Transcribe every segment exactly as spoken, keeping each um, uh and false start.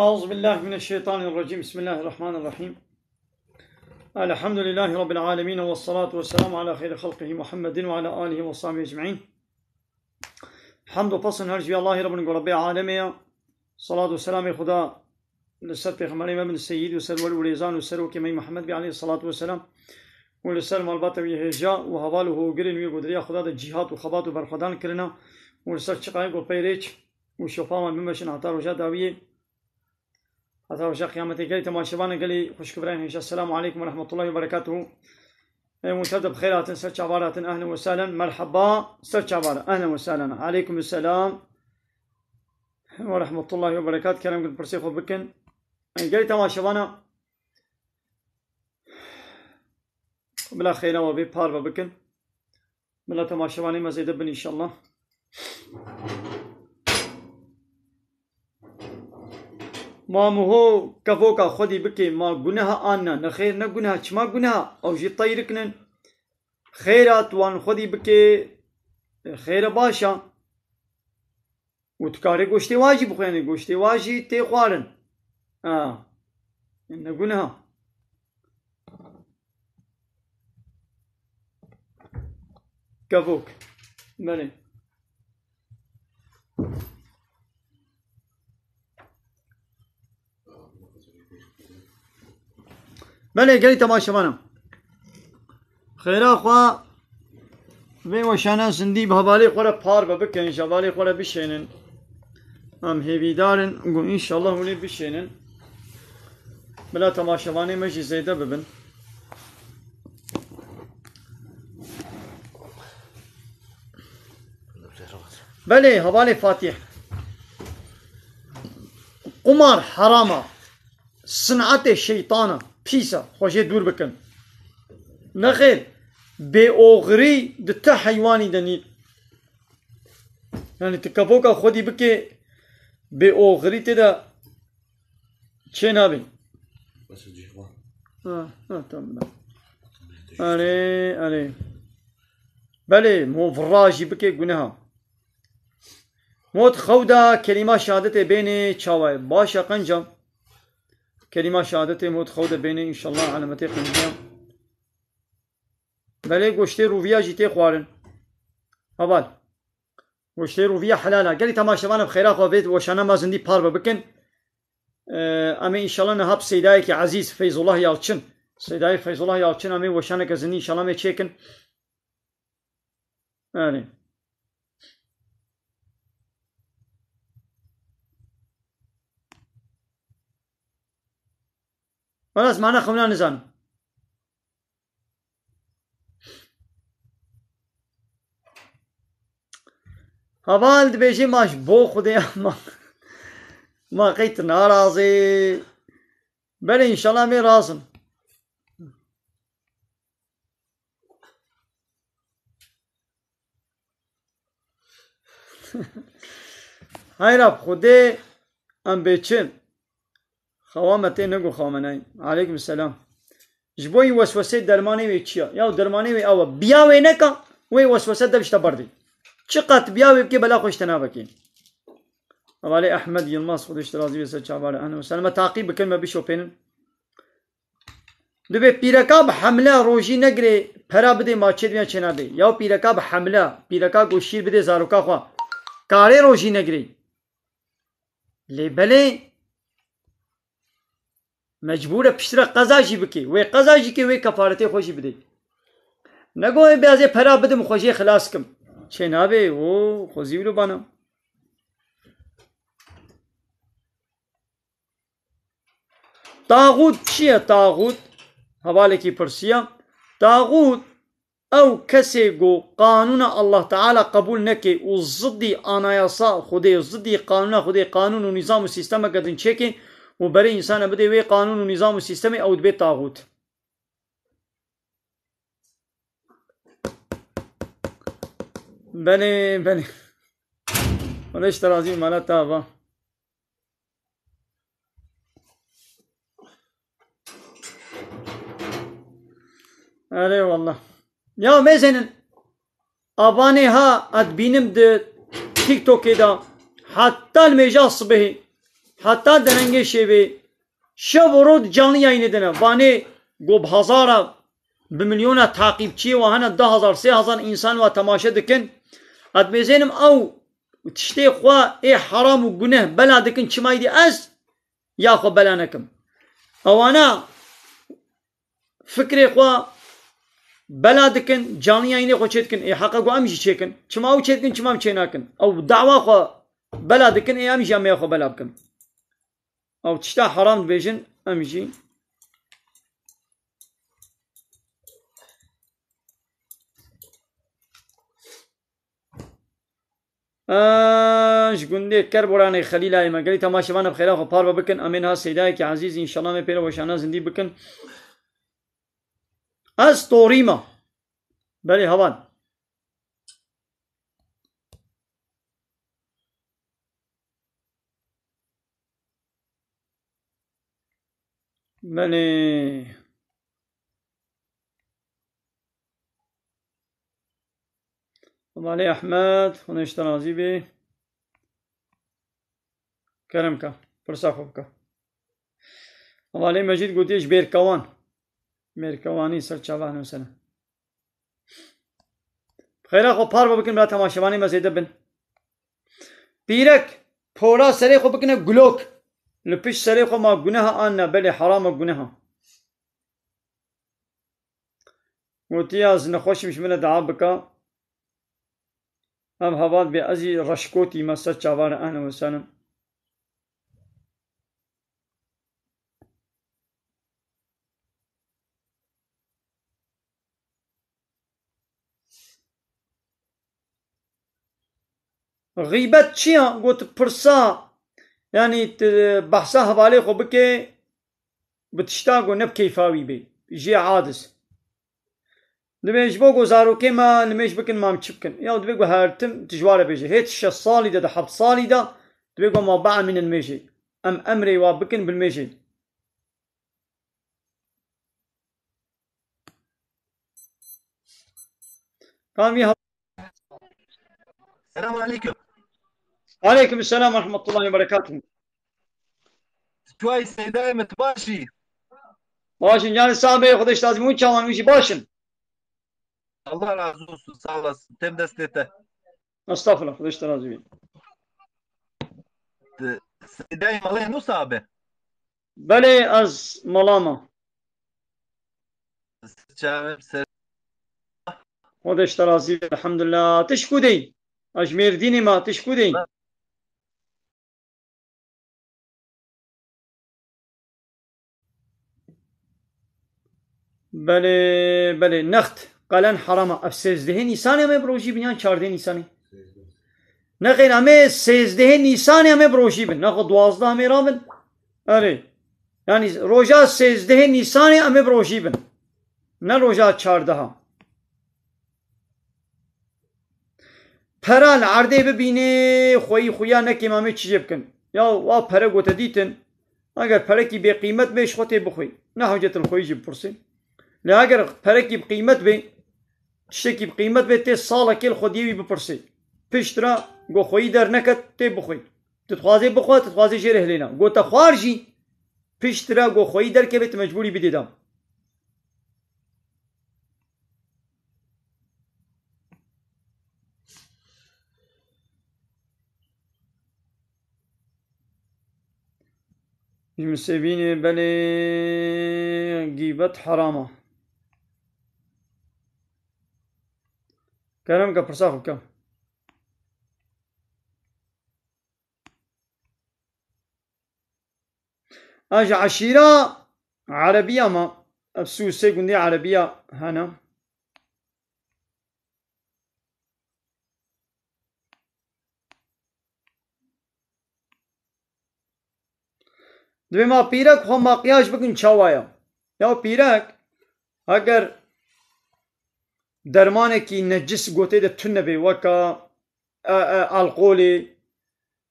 أعوذ بالله من الشيطان الرجيم. بسم الله الرحمن الرحيم. الحمد لله رب العالمين، والصلاة والسلام على خير خلقه محمد وعلى آله وصحبه أجمعين. Hamd û pesn her ji Allahê Rabbin ku Rabbê alemê ye. Salat û selamê Xuda li ser pêxemberê me bin, seyîd û serwer û rêzan û serokê me Muhammed bî aleyhissalatu vesselam û li ser malbata wî hêja û heval û hogirên wî ku di riya Xuda de cîhat û xebat û berxwedan kirine û li ser çiqayê ku peyrêç û şopa wan bimeşin heta roja dawiyê. Heta roja qiyametê. Gelî temaşevanê, gelî xwişk û birayên hêja, selamu aleykum ve rahmetullahi ve berekatuhu. Ê, hûn tev de bi xêr hatin, ser çavar hatin, ehlen ve sehlen, merheba, ser çavar, ehlen ve sehlen, aleykum selam ve rahmetullahi ve berekat. Kerem kin pirsê xwe bikin. Ê, gelî temaşevana, bila xêra we bê, parve bikin. Bila temaşevanê me zêde bin înşallah. Ma miho kevoka xwedî bikê, ma guneha an ne? Nexêr, ne guneha, çima guneha? Ew jî teyrik nin. Xêra tu wan xwedî bikê, xêre baş e. Û tu karê goştê wa jî bixwînî, goştê wa jî tê xwarin. A, ne guneha. Kevok. Belê. Belê, gelî temaşevanan. Xêra xwe vê weşana zindî bi hevalê xwe re parve bikin, ji hevalê xwe re bişênin. Em hêvîdar in ku înşallah hûn ê bişênin. Bila temaşevanê me jî zêde bibin. Belê, hevalê Fatîh. Qumar heram e. Sinetê şeytan e. Pîs e. Xwe jê dûr bikin. Nexêr, bêoxirî di ti heywanî de nîn. Yanî tu kevoka xwedî bikê, bêoxirî tê de çê nabî. Bes cihwa. Ha, ha, tamam. Erê, erê. Belê, mo vira jî bikê guneha. Mot xewda kelîma şehadetê bênê çawa ye? Baş e qenca. Kelîma şehadetê mot xewda bênê, înşallah alametê qenciya. Belê, goştê rûviya jî tê xwarin. Heval. Goştê rûviya helal e. Gelî temaşevan bi xêra xwe vê weşana me zindî parve bikin. Ee, em ê înşallah niha bi Seydayekî ezîz Feyzullah Yalçin. Seydayê Feyzullah Yalçin em ê weşaneke zindî înşallah em ê çêkin. Erê. Wala ez mana xewna nizanim. Heval dibêjê ma ji bo Xwedê ma, ma qey tu narazî. Belê înşallah em ê razin. Hayra bi Xwedê em bê çi? Xewa me tê nego xewa me nayê. Aleykum selam. Ji bo yî weswesê dermanê wê çi ya? Ya dermanê wê ew e. Biya wê neka, wê weswese de bişte ber vê. Çiqat biya wê bikê bela xwe ji te navekê. Hevalê Ehmed Yilmaz, Xwedê ji te razî be, ser çavare. Ehlen we sehlen. Me taqîb bikin, me bişopênin. Dibê pîreka bi hemle rojî negirê, pera bidê ma çê dibiyan çê nadê. Ya pîreka bi hemle, pîreka ku şîr bidê zaroka xwe. Karê rojî negirê. Lê belê mecbûr e piştre qeza jî bikê. Wê qeza jî kê, wê kefaretê xwe jî bidê. Negoyê bê ez ê pera bidim xwe jê xilas kim. Çê nabê, o xwezî wilo bana. Taxût çi ye taxût? Hevalekî pirsiya. Taxût ew kesê ku qanûna Allah Teala qebûl neke û zidî anayasa Xwedê, zidî qanûna Xwedê, qanûn û nîzam û sîstemeke din çêke û berê însana bidê wê qanûn û nîzam û sîstemê, ew dibe taxût. Belê, belê. Wele ji te razî, mala te ava. Erê wallah. Ya mêzênin. Avanê ha ez dibînim di TikTokê de heta li mêja sibehê. Heta derengê şevê, şev û roj canlı yayınê dine. Vanê go bi hezara, bi milyona takipçiyê wa hene, du hezar, sê hezar insan wa temaşe dikin. Ez dibêzênim ew tiştê xwe ê heram û guneh bela dikin, çima êdî ez ya xwe bela nekim. Ewana fikrê xwe bela dikin, canlı yayınê xwe çê dikin. Ê heqa ku em jî çêkin. Çima ew çê dikin, çima em çê nakin? Ew dawa xwe bela dikin, ê em jî em ê xwe bela bikin. Ew tişta heram dibêjin, em jî. Ee, ji gundê Kerboranê Xelîlayê me. Gelî temaşevan bi xêra xwe parve bikin. Em ê niha Seydayekî ezîz, înşallah, em ê pê re weşana zindî bikin. Ez torî me. Belê heval. Belê. Hevalê Ehmed, Xwedê ji te razî bê. Kerem ke, pirsa xwe bike. Hevalê Mecîd gotiye ji Bêrkewan. Bêrkewanî ser çava nûsene. Xêra xwe parve bikin, bila temaşevanê me zêde bin. Pîrek, pora serê xwe bikine gulok. Li pişt serê xwe ma guneha an ne, belê herama guneha. Gotiya ez nexweşim ji min re dua bika. Ev heval bê ez jî reşkotî me ser çavan re, ehlen we sehlen. Xîbet çi ya? Got pirsa, yanî tu behsa hevalê xwe bike, bi tişta ku ne bi keyfa wî bê. Jê adiz. Dibê ji bo ku zarokê me nimêj bikin, mam çi bikin? Ya dibê ku her tim tu ji wa re bêje. Hê tu şeş salî de, di heft salî de, dibê ku ma biemînin nimêjê. Em emrê wa bikin, bilmêjê. Kan wî ha- Selam aleyküm. Aleyküm selam ve rahmetullahi ve berekatuhu. Çuay Seydayê min, tu baş î? Baş in, canê sax be, Xwedê ji te razî be, hûn çawan, hûn jî baş in? Allah razı olsun, sağ olasın. Tem destê te. Estağfurullah, Xwedê ji te razî be. Te Seydayê malê nû sabe? Belê, ez mala me. Çavim ser. Xwedê ji te razî be, elhamdulillah. Tu ji ku dey? Ez ji Mêrdînê me, tu ji ku dey? Belê, belê, next, qelen herama. Ev sêzdehê Nîsanê em ê bi rojî bin yan çardehê Nîsanê? Nexêr, em ê sêzdehê Nîsanê em ê bi rojî bin. Nexwe duwazdeh em ê rabin. Erê. Yanî roja sêzdehê Nîsanê em ê bi rojî bin. Ne roja çardeha. Pera li erdê bibînê, xweyî xuya nekêm, em ê çi jê bikin? Ya wa pere ku te dîtin, eger perekî bêqîmet bê, ji xwe tê bixwî. Ne hewcet li xweyî jî bipirsî. Lê eger perekî bi qîmet bê, tiştekî bi qîmet bê, tê salekê li xwediyê wî bipirsî. Pişt re ku xweyî derneket, tê bixwî. Tu dixwazê bixwe, tu dixwazê jê re hilêne. Ku te xwar jî, pişt re ku xweyî derkeve, tu mecbûrî bidê de. Ji Musevînê belê gîbet heram e. Kerem ke pirsa xwe bike. A ji eşîra Erebiya me, ev sî û sê gundê Erebiya hene. Divê ma pîrek xwe makyaj bikin çawa ye? Ya pîrek, heger dermanekî necis gotê de tune bê, weka, e, e, alkolê,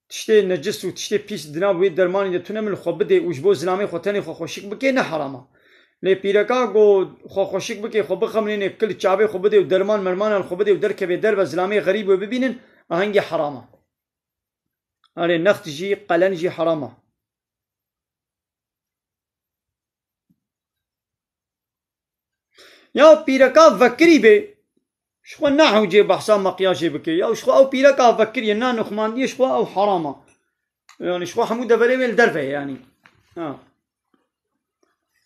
tiştê necis û tiştê pîs di nav wê dermanî de tune, min li xwe bidê û ji bo zilamê xwe tenê xwe xweşik bikê, ne heram e. Lê pîreka ku xwe xweşik bikê, xwe bixemilînê, kil çavê xwe bidê û derman mermana li xwe bidê û derkevê derve, zilamê xerîb wê bibînin, ahengî heram e. Erê, next jî, qelen jî heram e. Ya pîreka vekirî bê, ji xwe nehewcê behsa mekyajê bike. Ya ji xwe ew pîreka vekirî ye, na nixmandiye, ji xwe ew heram e. Yani ji xwe hemû deverê wê li derve ye yani. Ha.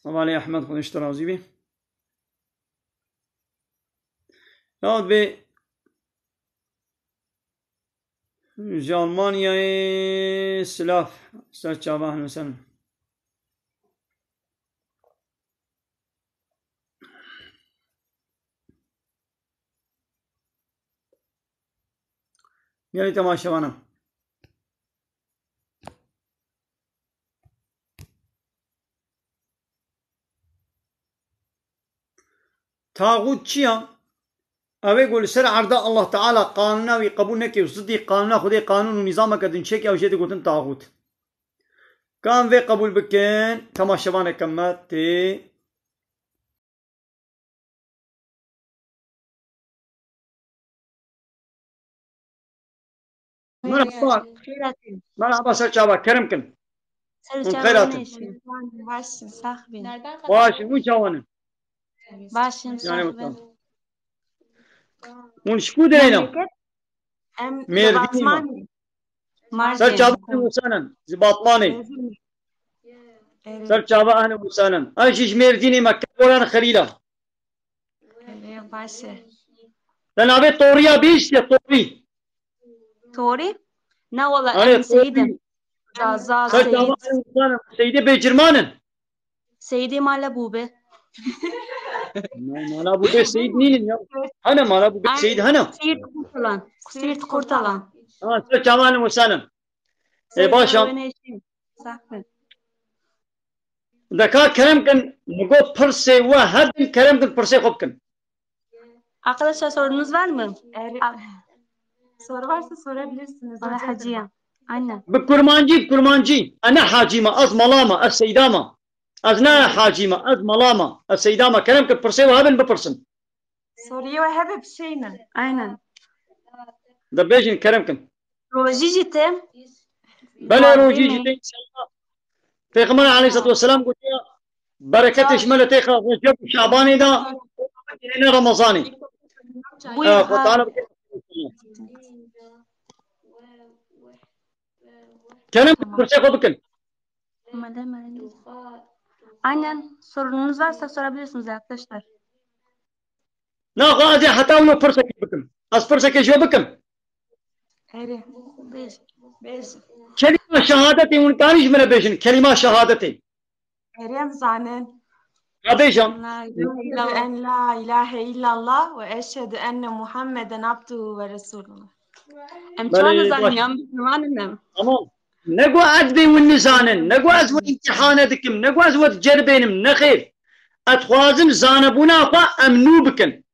Hevalê Ehmed, Xwedê ji te razî bê. Ya dibê ji Almanyayê silav, ser çava, ehlen we sehlen. Gelî temaşevana. Taxût çi ya? Ew ê ku li ser erda Allah Teala qanûna wî qebûl neke û zidî qanûna Xwedê qanûn û nîzameke din çêke, ew jê digotin taxût. Ka em vê qebûl bikin, temaşevaneke me tê. Merhaba. Xêr hatin. Merhaba, ser çava, kerem kin. Ser Hûn çava xêr hatin. Baş in, sax bin. Baş in, hûn çawan in? Baş in, Yani sax bin. Hûn ji ku derê ne? Memleket? Em Mêrdînî me. Batmanê. Ser çava ehlen we sehlen. Ji Batmanê. Ser çava ehlen we sehlen. Ev jî ji Mêrdînê me, Kevoran Xelîla. Baş e. Te navê Toriya bihîstiye, Torî. Torî? Na wala, Erê, em Seyîd in. Torî. Zaza, Ser çava Seyîd. Ehlen we sehlen. Seyîdê bêcirman in. Seyîdê mala bûbe. Ma-, mala bûbe Seyîd nînin ya. Hene mala bûbe Seyîd hene. Siirt Kurtalan. Siirt Kurtalan. Ha, ser çava ehlen we sehlen. Ê, baş e. Sax bin. Deka kerem kin, min got pirsê we hebin, kerem kin pirsê xwe bikin. Arkadaşlar, sorunuz var mı? Eğer A- soru varsa sorabilirsiniz. Ana hocadır. Haciye. Aynen. Bi kurmancî, bi kurmancî. Ez ne hacî me, ez mala me, ez seyda me. Ez ne hacî me, ez mala me, ez seyda me. Kerem kin pirsê we hebin, bipirsin. Soruyu ve hebe bir şeyle. Aynen. De bêjin kerem kin. Rojî jî te. Belê, rojî jî te înşallah. Pêxember aleyhissalatu vesselam gotiye, bereketê ji me li têxa Receb û Şabanê de, ne Remezanê. Buyur, ha. Kerem, pirsê xwe bikin. Aynen, sorununuz varsa sorabilirsiniz arkadaşlar. Naxwe ez ê heta wilo pirsekê bikim. Ez pirsekê ji we bikim. Erê, bêj, bêj. Kelîma şehadetê hûn karî ji min re bêjin. Kelîma şehadetê. Erê, em zanin. Ya bêjin. La ilahe illallah. Eşhedü en la ilahe illallah ve eşhedü enne Muhammeden abduhu ve resulullah. Em çawa nizanin ya, em Müslüman in em. Tamam. Ne got ez bê win nizanin, ne got ez we îmtîhane dikim, ne got ez we diceribênim, nexêr. Ez dixwazim zanebûna xwe em nû bikin.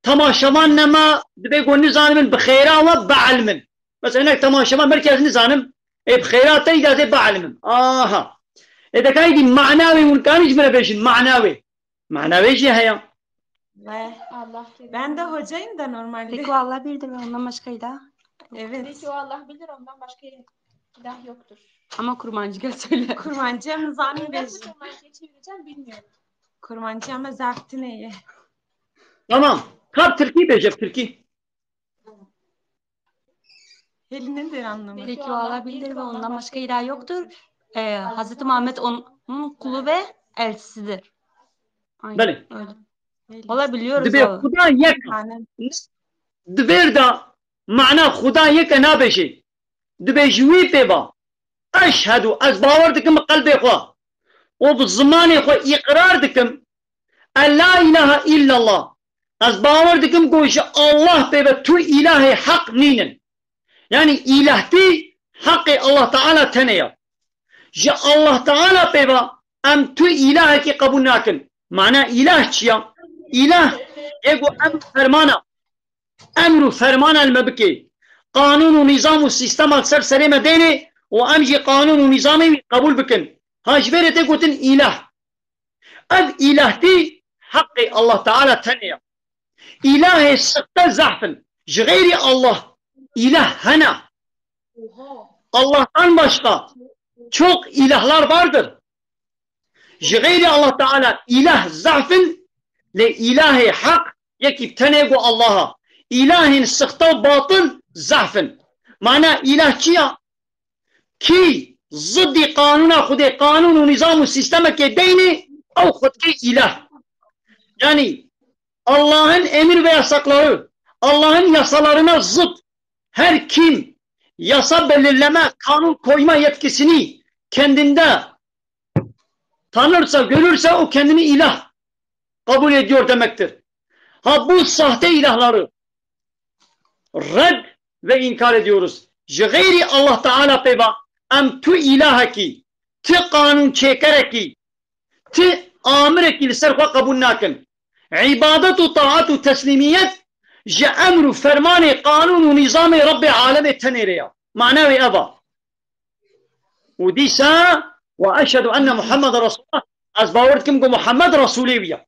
Temaşevan nema, dibê ku nizanibin bi xêra we, bielmin. Mesela hinek temaşevan belkî ez nizanim, ê bi xêra te îda dê bielmin. Aha. Ê deka îdî mana wê hûn kanî ji min re bêjin, mana wê. Mana wê jî heye. Ve Allah kerim. Ben de hocayım da normalde. Peki o Allah birdir ve ondan başka ilah? Evet. Peki o Allah bilir, ondan başka ilah yoktur. Ama kurmancıya söyle. Kurmancıya mı zanî bêjin? Kurmancıya çevireceğim, bilmiyorum. Kurmancıya mı zaftineye? Tamam. Kap Tirkî bêje, Tirkî. Elini de anlamadım. Peki o Allah birdir ve ondan başka ilah yoktur. Ee, Hazreti Muhammed onun kulu ve elçisidir. Aynen öyle. Belê. Valla biliyoruz. Dibê abi. Xuda yek e. Aynen. Di vêr de mana Xuda yek e nabêjê. Dibê ji wî pê ve. Eşhedû, ez bawer dikim bi qelbê xwe û bi zimanê xwe îqrar dikim. En la ilahe illallah. Ez bawer dikim ku ji Allah pê ve tu îlahê heq nînin. Yanî îlahtî heqê Allah Teala tenê ye. Ji Allah Teala pê ve em tu îlahekî qebûl nakin. Mana îlah çi ye? Îlah ê ku emr û fermana, emr û fermana li me bike. Qanûn û nîzam û sîstema li ser serê me dênê û em jî qanûn û nîzamê wî qebûl bikin. Ha ji vê re tê gotin îlah. Ev îlahtî heqê Allah Teala tenê ye. Îlahê sixte zehf in. Ji xeyrî Allah îlah hene. Allah'tan başka çok ilahlar vardır. Ji xeyrî Allah Teala îlah zehf in. Lê îlahê heq yekî bi tenê got Allaha. Îlahên sixte û batil zehf in. Mana îlah çi ya? Kî zidî qanûna Xwedê, qanûn û nîzam û sîstemekê deynê, ew xwe dike îlah. Yani Allah'ın emir ve yasakları, Allah'ın yasalarına zıt her kim yasa belirleme, kanun koyma yetkisini kendinde tanırsa, görürse o kendini ilah kabul ediyor demektir. Ha bu sahte ilahları red ve inkar ediyoruz. Ji gayri Allah Teala pê va em tu ilahekî, ti qanûn çêkerekî, ti amirekî li ser xwe qebûl nakin. Îbadet û taat û teslîmiyet ji emr û fermanê, qanûn û nîzamê Rebbê alemê tenê re ya. Mana wê ev a. Û dîsa, "Ve eşhedû enne Muhammeden Resulullah." Ez bawer dikim ku Muhammed Resulê wî ye.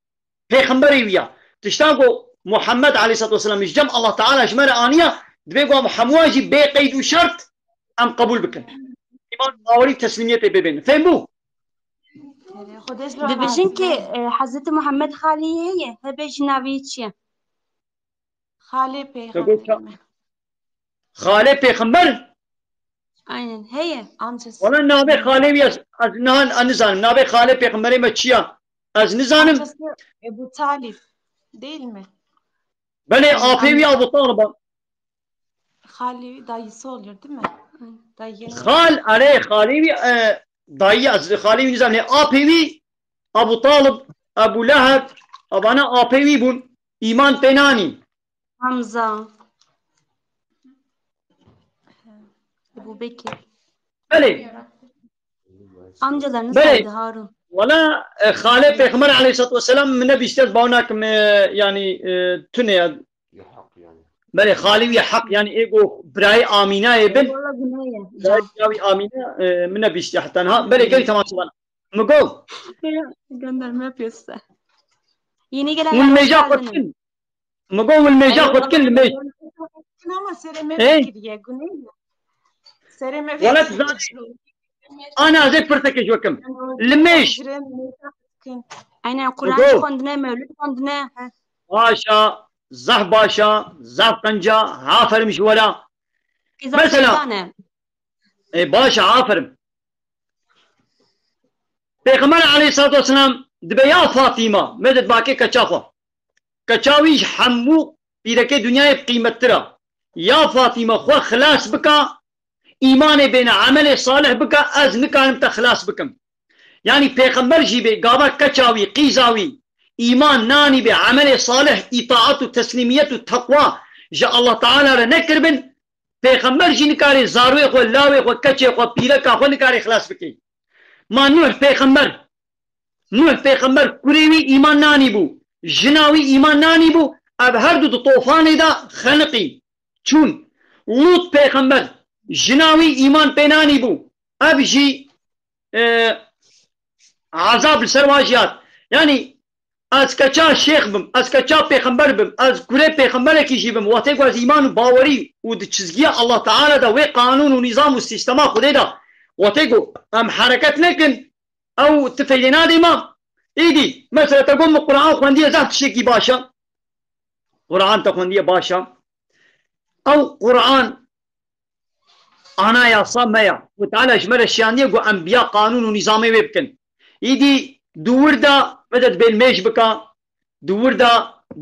Pêxemberê wî ye. Tişta ku Muhammed aleyhissalatu vesselam ji cem Allah Teala ji me re aniye, divê ku em hemû jî bê qeyd û şert em qebûl bikin. Îman, bawerî, teslîmiyetê bibin. Fêm bû? Dibêjin ki, e, Hezretî Muhammed xalê wî heye, hebe jî navê wî çi ye? Xalê pêxemberê me. Xalê pêxember? Aynen, heye, amcası. Wala navê xalê wî ez, ez niha, ez nizanim. Navê xalê pêxemberê me çi ya? Ez nizanim. Amcası Ebu Talib, değil mi? Belê, aynen, apê wî Ebu Talib a. Xalê wî dayısı oluyor, değil mi? Aynen. Dayı. Xal, erê, xalê wî, e, dayî, ez xalê wî nizanim. Lê apê wî Ebu Talib, Ebu Leheb, evana apê wî bûn. Îman pê nanî. Hamza. Ebu Bekir. Belê. Amcalarını Belê. saydı Harun. Wala, e, xalê Pêxember aleyhissalatu vesselam min nebîştiye, ez bawer nakim, e, yani, e, tune ya. Belê, xalê wî heq, yani ê go birayê Amînayê bin. Wala guneh ye. Birayê can. Birayê Amîne, e, min nebîştiye heta niha. Belê, gelî temaşevan. Mi go. Gönderme yapıyorsa. Yeni gelenler hoş geldiniz. Hûn mêja xwe dikin. Mi got, "Wil mêja xwe dikin li mêj." Ama serê me Ê? Fikiriye, gunê ye. Serê me Welat fikiriye. Zade. Ana, ez ê pirsekê ji we kim. Li mêj. Aynen, Kur'an xwendine, mewlid xwendine. He. Başa, zaf başa, zaf qenca, aferim ji we re. Kêza Mesela, Şîzane. E, başa, aferim. Pêxember aleyhissalatu vesselam dibe ya Fatîma, medet bakê keça xwe. Keça wî ji hemû pîrekê dinyayê bi qîmettir a. Ya Fatîma, xwe xilas bika, îmanê bêne, emelê salih bika, ez nikarim te xilas bikim. Yanî pêxember jî bê, gava keça wî, qîza wî, îman nanî bê, emelê salih, îtaat û teslîmiyet û teqwa ji Allah Teala re nekiribin, Pêxember jî nikarê zarwê xwe, lawê xwe, keçê xwe, pîreka xwe nikarê xilas bike. Ma Nuh pêxember, Nuh pêxember kurê wî îman nanîbû, jina wî îman nanîbû, ev her du di tofanê de xeniqî. Çûn. Lût pêxember, jina wî îman pê nanîbû, ev jî, e, ezab li ser wan jî hat. Yanî, Ez keça şêx bim, ez keça pêxember bim, ez kurê pêxemberekî jî bim, wextê ku ez îman û bawerî û di çizgiya Allah Teala de, wê qanûn û nîzam û sîstema Xwedê de, wextê ku em hereket nekin, ew ti feydê nadê me. Îdî, mesela te got min Quran xwendiye, zaf tiştekî baş e. Quran te xwendiye baş e. Ew Quran anayasa me ya. Xwedê Teala ji me re şiyandiye ku em biya qanûn û nîzamê wê bikin. Îdî di wir de me de dibê mêj bika, di wir de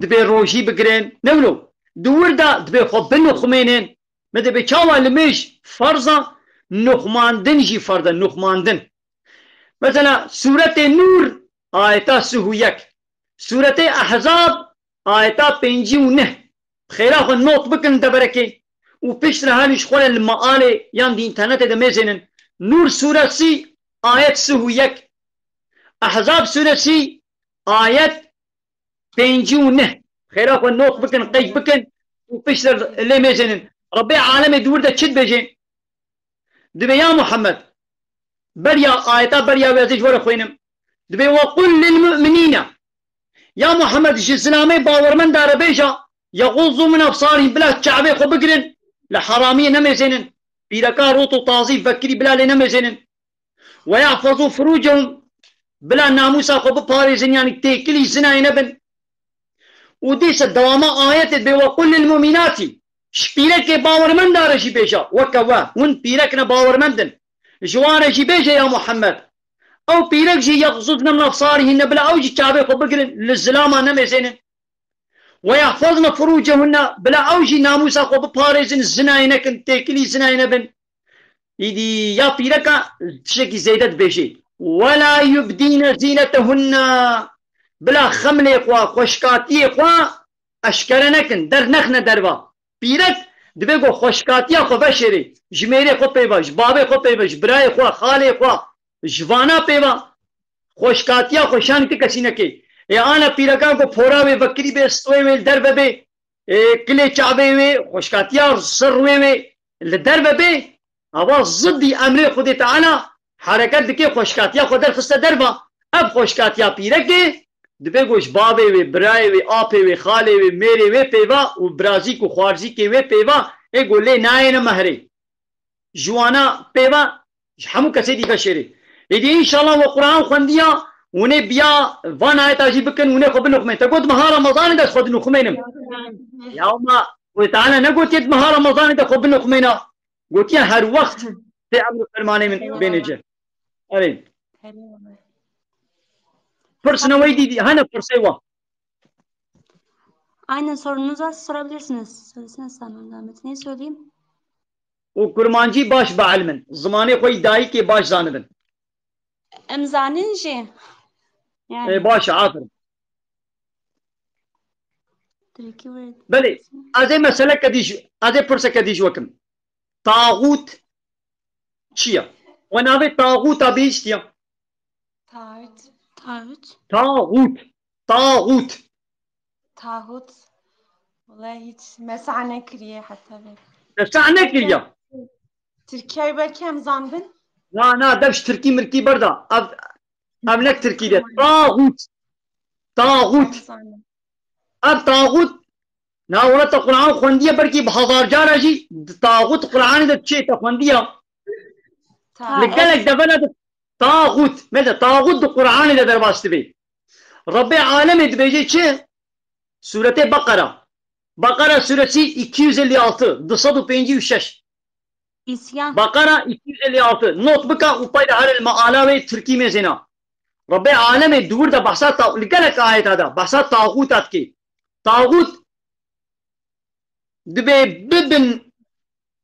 dibê rojî bigirên. Ne wilo? Di wir de dibê xwe binixumênên. Me dibê çawa li mêj ferz e, nuxmandin jî ferz e, nuxmandin. Mesela Sûretê Nûr, ayeta sih û yek. Sûretê Ehzab, ayeta pêncî û neh. Xêra xwe not bikin deverekê û piştre her ji xwe re li maalê yan di înternetê de mêzênin. Nûr sûresî ayet sih û yek. Ehzab sûresî ayet pêncî û neh. Xêra xwe not bikin, qeyd bikin û piştre lê mêzênin. Rebbê alemê di wir de çi dibêje? Dibê ya Muhammed, beriya ayeta beriya wê ez ê ji we re xwînim. Dibê, "Ve qul lil mu'minîne." Ya Muhammed, ji zilamê bawermenda re bêje, "Yeğuzzu min ebsarihim", bila çavê xwe bigirin, li heramiyê nemêzênin. Pîreka rot û tazî vekirî bila lê nemêzênin. "Ve yahfazu furucehum", bila namûsa xwe biparêzin, yanî têkilî zinayê nebin. Û dîse dewama ayetê dibê, "Ve qul lil mu'minatî." Ji pîrekê bawermenda re jî bêje, weke we, hûn pîrek ne bawermend in. Ji wan re jî bêje, ya Muhammed. Ew pîrek jî, "Yexzuzne min ebsarihînne", bila ew jî çavê xwe bigirin, li zilama nemêzênin. "Ve yahfazne furucehunne", bila ew jî namûsa xwe biparêzin, zinayê nekin, têkilî zinayê nebin. Îdî ya pîreka tiştekî zêde dibêjê. "Ve la yubdîne zînetehunne", bila xemlê xwe, xweşkatiyê xwe eşkere nekin, dernexne derva. Pîrek dibê ku xweşkatiya xwe veşêrê, ji mêrê xwe pê ve, ji bavê xwe pê ve, ji birayê xwe, xalê xwe, ji vana pê ve, xweşkatiya xwe şanî ti kesî nekê. Ê ana pîrekan ku pora wê vekirî bê, stwê wê li derve bê, ê kilê çavê wê, xweşkatiya ser rûyê wê li derve bê, ava zidî emrê Xwedê Teala hereket dike, xweşkatiya xwe derxiste derva. Ev xweşkatiya pîrekê dibê ku ji bavê wê, birayê wê, apê wê, xalê wê, mêrê wê pê ve û birazîk û xwarzîkê wê pê ve, ê ku lê nayêne mehrê. Ji wana pê ve ji hemû kesê dî veşêrê. Êdî înşallah we Quran xwendiya, hûnê biya van ayeta jî bikin, hûnê xwe binuxmên. Te got meha Remezanê de ez xwe dinuxmênim. Ya ma Xwedê Teala negotiye di meha Remezanê de xwe binuxmêna. Gotiye her wext tê emr û fermanê min bêne ci. Erê. Pirsine wey dî, hene pirsê wa. Aynen, sorunuzu varsa sorabilirsiniz. Söylesene sen, ben zahmet. Ne söyleyeyim? Û kurmancî baş bielmin. Zimanê xwe yî dayikê baş zanibin. Em zanin jî. Yani. Ê, baş e, aferin. Belê, ez ê meseleke dî ji, ez ê pirseke dî ji we kim. Taxût çi ye? We navê taxûta bihîstiye? Taxût. Taxût. Taxût. Taxût. Taxût. Wele hiç me sah nekiriye heta vê. Me sah nekiriye? Tirkiyeyê belkî em zanibin. Na, na, dev ji tirkî mirkî berda. Ev, ev ne tirkî de. Taxût. Taxût. Em zanin. Ev taxût, na wele te Quran xwendiye belkî bi hezar cara jî, taxût Quranê de çê te xwendiye. Li gelek devera de taxût, mesela taxût di Quranê de derbas dibe. Rebbê alemê dibêje çi? Sûretê Beqera. Beqera sûresi iki yüz elli altı, du sed û pêncî û şeş. İsyan. Beqera iki yüz elli altı. Not bika û peyda here li meala wê tirkî mêzêna. Rebbê alemê di wir de behsa ta-, li gelek ayeta de behsa taxûta dike. Taxût dibê bibin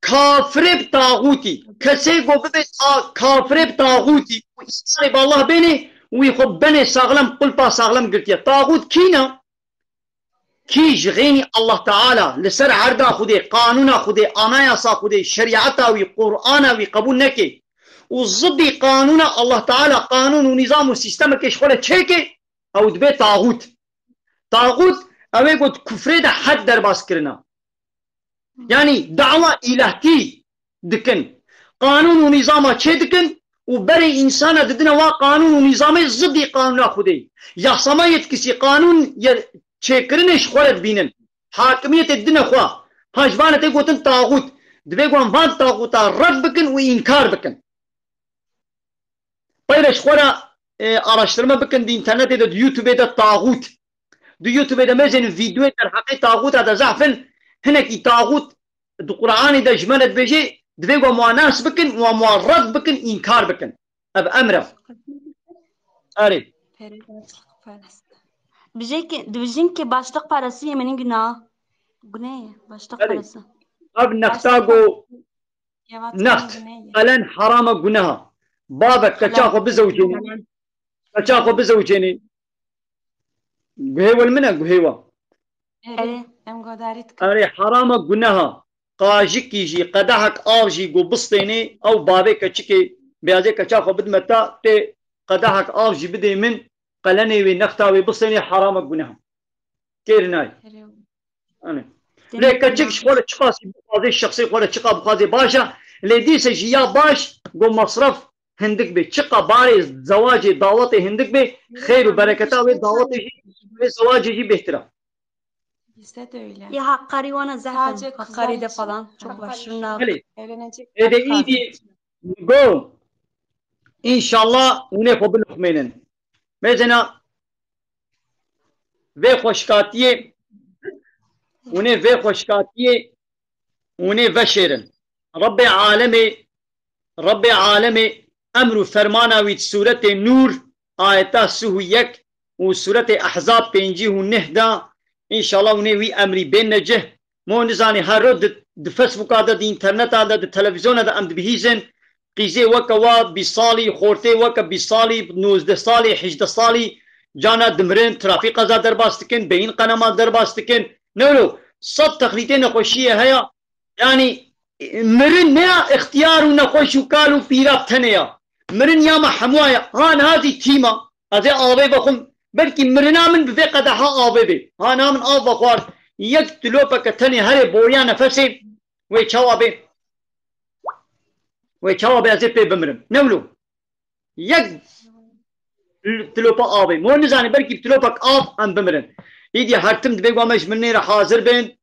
kafirê bi taxûtî. Kesê ku bibe ta-, kafirê bi taxûtî û îmanê bi Allah bênê, wî xwe benê saxlem, qulpa saxlem girtiye. Taxût kî ne? Kî ji xênî Allah Teala li ser erda Xwedê, qanûna Xwedê, anayasa Xwedê, şerîeta wî, Qur'ana wî qebûl neke û zidî qanûna Allah Teala, qanûn û nîzam û sîstemekê ji xwe re çêke, ew dibe taxût. Taxût ew ê ku di kufrê de hed derbas kirina. Yanî dawa îlahtî dikin. Qanûn û nîzama çê dikin û berê însana didine wa qanûn û nîzamê zidî qanûna Xwedê. Yasama yetkisî qanûn ye çêkirinê ji xwe re dibînin. Hakimiyetê didine xwe. Ha ji van tê gotin taxût. Divê ku em van taxûta red bikin û înkar bikin. Peyre ji xwe re, e, araştirme bikin di înternetê de, di YouTubeê de taxût. Di YouTubeê de mêzên vîdeoyê derheqê taxûta de zehf in, hinekî taxût di Quranê de ji me re dibêje, divê ku em wan nas bikin û em wan red bikin, înkar bikin. Ev emr e. Erê. Bijê ki, dibijin ki başlık parası yemenin günahı. Günah ye, başlık Erê. Parası. Ev nexta ku Next. Qelen herama guneha. Bavek keça xwe bizewcênî. Keça xwe bizewcênî. Guhê wel min e, guhê wa. Erê, em godarî dikin. Erê, herama guneha. Qajikî jî, qedehek av jî ku bistênê, ew bavê keçikê, bêazê keça xwe bidime ta, tê qedehek av jî bidê min, qelenê wê, nexta wê bistênê, herama guneha. Kêr nayê. Erê. Anê. Lê keçik ji xwe re çiqasî bixwazê, şexsê xwe re çiqa bixwazê baş e. Lê dîse jî ya baş, go mesref hindik bê. Çiqa barê zewacê, dawetê hindik bê, xêr û bereketa wê dawetê jî, wê zewacê jî bêhtir e. Bizde de öyle. Ya Hakkari wana zaten. Sadece kızlar Hakkari'de için. Falan çok var. Şunlar. Belê. Evlenecek. Êdî, go. Înşallah hûn ê xwe biluxmênin. Mesela vê xweşkatiyê Hûn ê vê xweşikatiyê, hûn ê veşêrin. Rebbê alemê, Rebbê alemê emr û fermana wî di sûretê Nûr, ayeta sih û yek û sûretê Ehzab pêncî û neh de, înşallah hûn ê wî emrî bênne cih. Mo nizanî her roj di, di Facebooka de, di înterneta de, di televîzyona de em dibihîzin. Qîzê weke wa bîst salî, xortê weke bîst salî, nozdeh salî, hejdeh salî, cana dimirin, trafîk qeza derbas dikin, beyin kanama derbas dikin. Ne wilo, sed texlîtê nexweşiyê heye. Yanî, mirin ne ya ixtiyar û nexweş û kal û pîra tenê ya. Mirin ya me hemûa ya. Ha niha zî tîma. Ez ê avê vexwim. Belkî mirina min bi vê qedeha avê bê. Ha niha min av vexwar. Yek dilopeke tenê herê boriya nefesê wê çawa bê? Wê çawa bê ez ê pê bimirim? Ne wilo? Yek tilopa avê. Mo nizanî belkî bi tilopek av em bimirin. Îdî her tim divê ku em ji mirinê re hazir bin.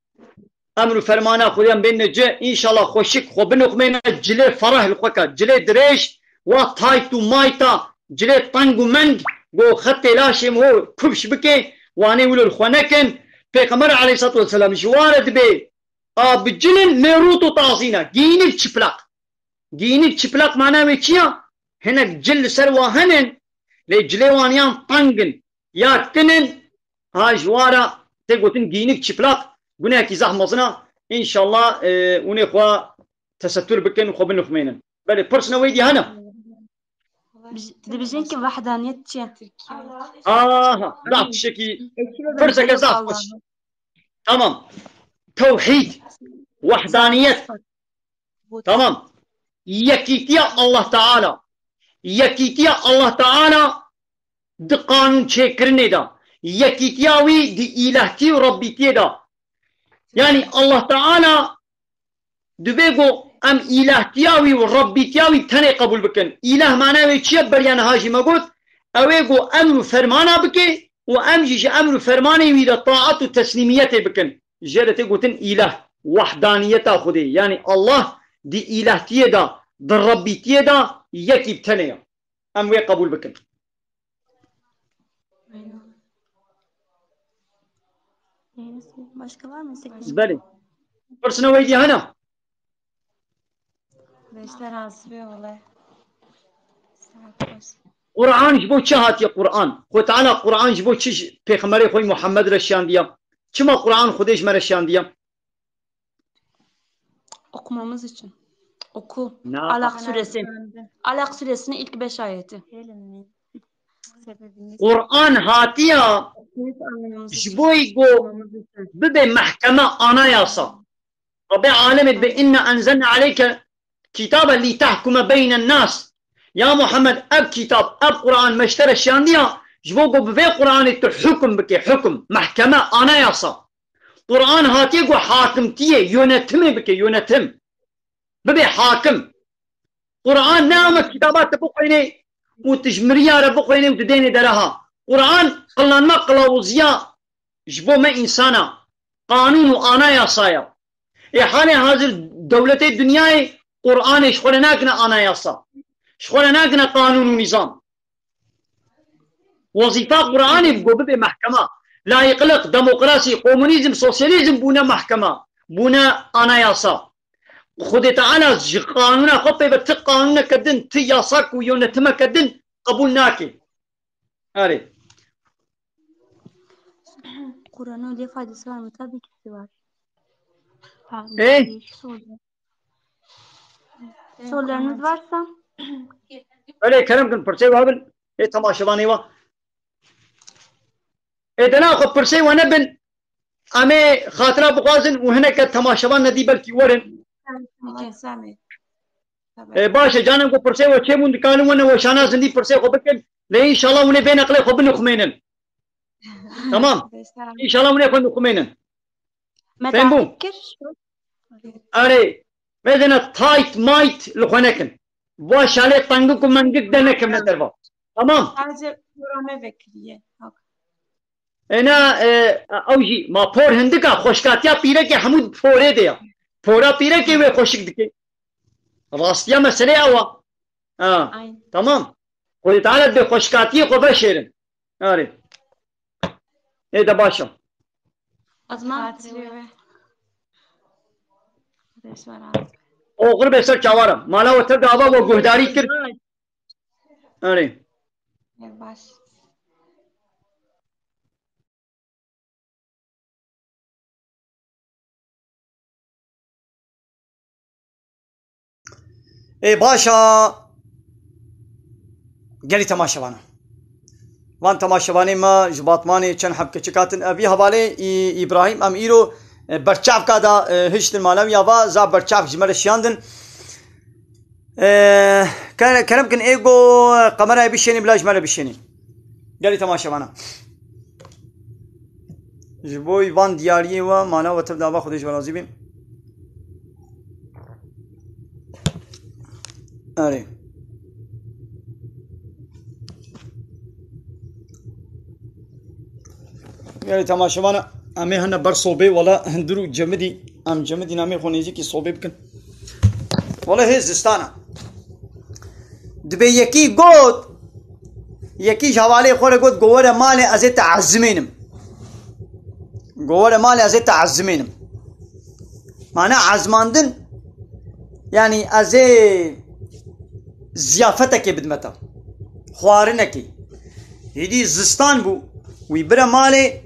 Emr û fermana Xwedê em bêne ci. Înşallah xweşik xwe binixumêne, cilê fereh li xwe ke. Cilê dirêj, wa tayt û mayta, cilê teng û meng, go xetê laşê min ho kupş bike, wanê wilo li xwe nekin. Pêxember aleyhissalatu vesselam ji wa re dibê, a bi cilin mêrût û tazîne, giyînik çıplak. Giyînik çıplak mana wê çi ya? Hinek cil li ser wa henin, lê cilê wan yan teng in, ya kin in, ha ji wa re tê gotin giyînik çıplak, gunehekî zehf mezin a. Înşallah, e, hûn ê xwe tesettur bikin, xwe binixumênin. Belê, pirsina wê dî hene? Bij-, dibêjin ki wahdaniyet çi ye? Aha, zaf tiştekî, pirseke zaf xweş. Tamam. Tewhîd, wahdaniyet. Tamam. Yekîtiya Allah Teala. Yekîtiya Allah Teala di qanûn çêkirinê de. Yekîtiya wî di îlehtî û rebbîtiyê de. Yanî Allah Teala divê ku em îlehtiya wî û rebbîtiya wî tenê qebûl bikin. Îleh mana wê çi ye? Beriya niha jî me got, ew ê ku emr û fermana bike û em jî ji emr û fermanê wî de taet û teslîmiyetê bikin. Jê re tê gotin îleh, wahdaniyeta Xwedê. Yanî Allah di îlehtiyê de, di rebbîtiyê de yekî bi tenê ye. Em wê qebûl bikin. Başka var mı? Belê. Pirsina wê dî hene? Beşler asibê wele. Saat baş. Quran ji bo çi hatiye Quran? Xwe Teala Quran ji bo çi ji Pêxemberê xwe Muhammed re şiyandiye? Çima Quran Xwedê ji me re şiyandiye? Okumamız için. Oku. Na. Alak suresi. Alak suresinin ilk beş ayeti. Quran hatiya ji bo ku bibe mehkeme, anayasa. Rabê alemê dibe, inna enzelna aleyke kitabe li tehkume beynen nas. Ya Muhammed, ev kitab, ev Quran me ji te re şiyandiya, ji bo ku bi vê Quranê tu hukum bike, hukum, mehkeme, anayasa. Quran hatiye ku hakimtiyê, yönetimê bike, yönetim. Bibe hakim. Quran ne ama kitaba te bixwênê û tu ji miriya re bixwênê û tu dênê dereha. Quran qilnanma qilawuziya ji bo me însana. Qanûn û anayasa ya. Ê halê hazir dewletê dinyayê Quranê ji xwe re nakine anayasa. Ji xwe re nakine qanûn û nîzam. Wezîfa Quranê bi ku bibe mehkema. Layîqlik, demokrasî, komunîzm, sosyalîzm bûne mehkema, bûne anayasa. Xwedê Teala ji qanûna xwe pê ve ti qanûneke din, ti yasak û yönetimeke din qebûl nake. Erê. Kur'an'ın öyle faydası var mı? Tabii ki var. Ê? Sorularınız varsa. Belê, kerem kin, pirsê we hebin. Ê temaşevanê we. Ê dena xwe pirsê we nebin. Em ê xatira bixwazin û hineke temaşevan nedî belkî werin. Peki, Sami. Ê, baş e, canem ku pirsê we çêbûn, dikarin wene weşana zindî pirsê xwe bikin. Lê înşallah hûn ê vê neqlê xwe binixumênin. Tamam. Beşa. Înşallah hûn ê xwe nixumênin. Fêm bû? Erê, vêzene tayt mayt li xwe nekin. Va şalê tengik û mengik de nekevne derva. Tamam. Sadece programe vekiriye. Êna, e, ew jî ma por hindik a, xweşkatiya pîrekê hemû di porê de ya. Pora pîrekê wê xweşik dike. Rastiya meselê ew a. Ha, aynen. Tamam. Xwedê Teala dibê xweşkatiyê xwe veşêrin. Arê. Ê de baş e. Ezma. Xatirê we. Xwedê ji we razî be. Oxir be ser çawa re. Mala we tev de ava we guhdarî kir. Erê. Ê baş. Ê baş a gelî temaşevana. Van temaşevanê me ji Batmanê çend heb keçik hatin. Ev vî hevalê Î-, Îbrahîm em îro, e, berçavka da, e, hiştin mala wî ya va za berçav ji me re şiyandin. E, ke-, kerem kin ê go kamerayê bişênî bila ji me re bişênî. Gelî temaşevana. Ji bo van diyariyê we mala we tev de ava Xwedê ji we razî bî. Erê. Gelî temaşevana em ê hene ber sobê wela hundir û cemidî em cemidî namê xwe nêzîkî sobê bikin. Wela hê zistana. Dibê yekî got, yekî ji hevalê xwe re got, go were malê ez ê te ezimênim. Go were malê ez ê te ezimênim. Mane ezmandin, yanî ez ê ziyafetekê bidime te. Xwarinekê. Hêdî zistan bû. Wî bire malê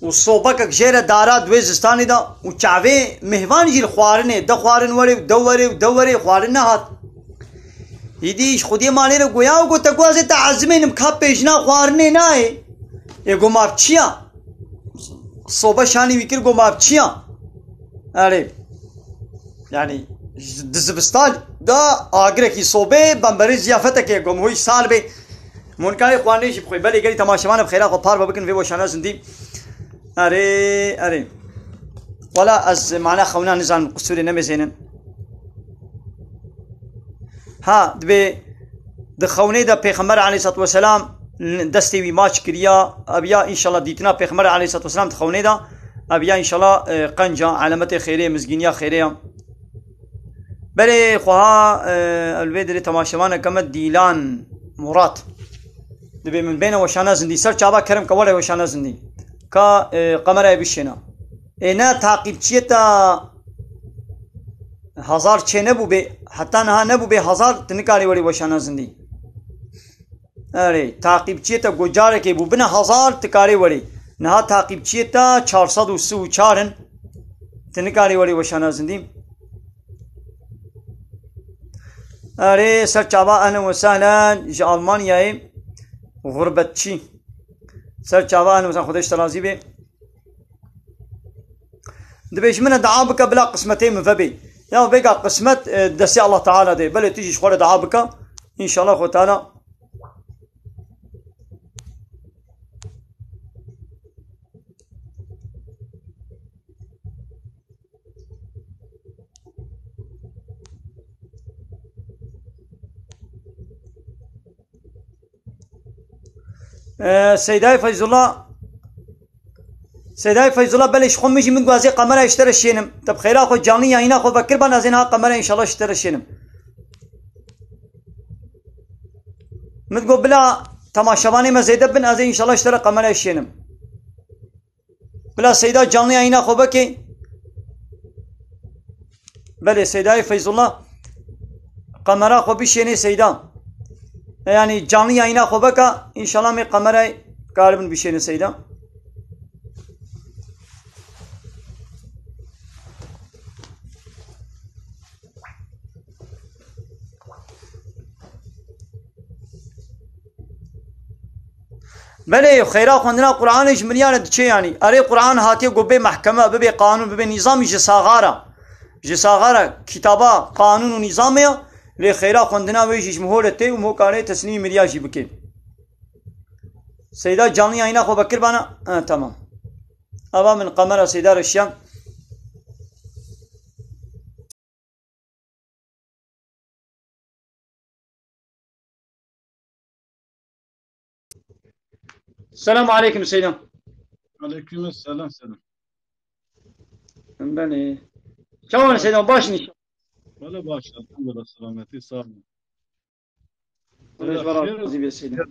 û sobekek jê re dara di wê zistanê de û çavê mêvan jî li xwarinê de xwarin were û de were û de were xwarin nehat. Hêdî ji xwediyê malê re goya û got, "Te ku ez ê te ezimênim, ka pêjina xwarinê nayê." Ê go ma bi çi ya? Sobe şanî wî kir, go ma bi çi ya? Erê. Yanî di zivistan de agirekî sobê bemberî ziyafetekê go mihûy sal bê. Monkarê xwarinê jî bixwê. Belê gelî temaşevan bi xêra xwe parve bikin vê weşana zindî. Erê, erê. Wela ez mana xewna nizanim qisûrê nemêzênin. Ha, dibê di xewnê de Pêxember aleyhissalatu vesselam destê wî maç kiriya, ev ya înşallah dîtina Pêxember aleyhissalatu vesselam di xewnê de, ev ya înşallah, e, qenca, alametê xêrê, mizgîniya xêrê ya. Belê xweha, e, ew li vê derê temaşevaneke me Dîlan Murat. Dibê min bêne weşana zindî. Ser çava kerem ke were weşana zindî. Ka, e, kamerayê bişêne. Ê ne taqîbçiyê te hezar çê nebûbê, heta niha nebûbê hezar, tu nikarî werî weşana zindî. Erê, taqîbçiyê te ku carekê bû bine hezar, tu karê werî. Niha taqîbçiyê te çar sed û sî û çar in, tu nikarî werî weşana zindî. Erê, ser çava ehlen we sehlen ji Almanyayê, xurbetçî. Ser çava ehlen we sehlen, Xwedê ji te razî bê. Dibê ji min re dua bike bila qismetê min vebê. Ya vêga qismet, e, destê Allah Teala de. Belê tu jî ji xwe re dua bike. Înşallah Xwe Teala. Ee, Seydayê Feyzullah, Seydayê Feyzullah, belê ji xwe min jî min got ez ê kamerayê ji te re şênim. Te bi xêra xwe canlî yayîna xwe vekirban, ez ê niha kamerayê înşallah ji te re şênim. Min got bila temaşevanê me zêde bin, ez ê înşallah ji te re kamerayê şênim. Bila Seyda canlı yayına xwe veke. Belê, Seydayê Feyzullah. Kamera xwe bişênê Seyda. Yani canlı yayına xwe veke. İnşallah me kamerayê karibin bişênê Seyda. Belê, xêra xwendina Qur'anê ji miriya re diçe yanî. Erê, Qur'an hatiye ku bê mehkeme, bibê qanûn, bibê nîzamî ji saxara. Ji saxara kitaba, qanûn û nîzamê ya, lê xêra xwendina wê jî ji miho re tê û miho kare teslîmî miriya jî bike. Seyda canlı yayına xwe vekir bana. Ha, tamam. Ava min kamera Seyda re şiya. Selamu aleykum Seyda. Aleyküm selam, selam. Belê. Çawan Seyda, baş in? Valla baş, elhamdülillah, selametî, sağ olun. Xwedê ji we razî be Seyda.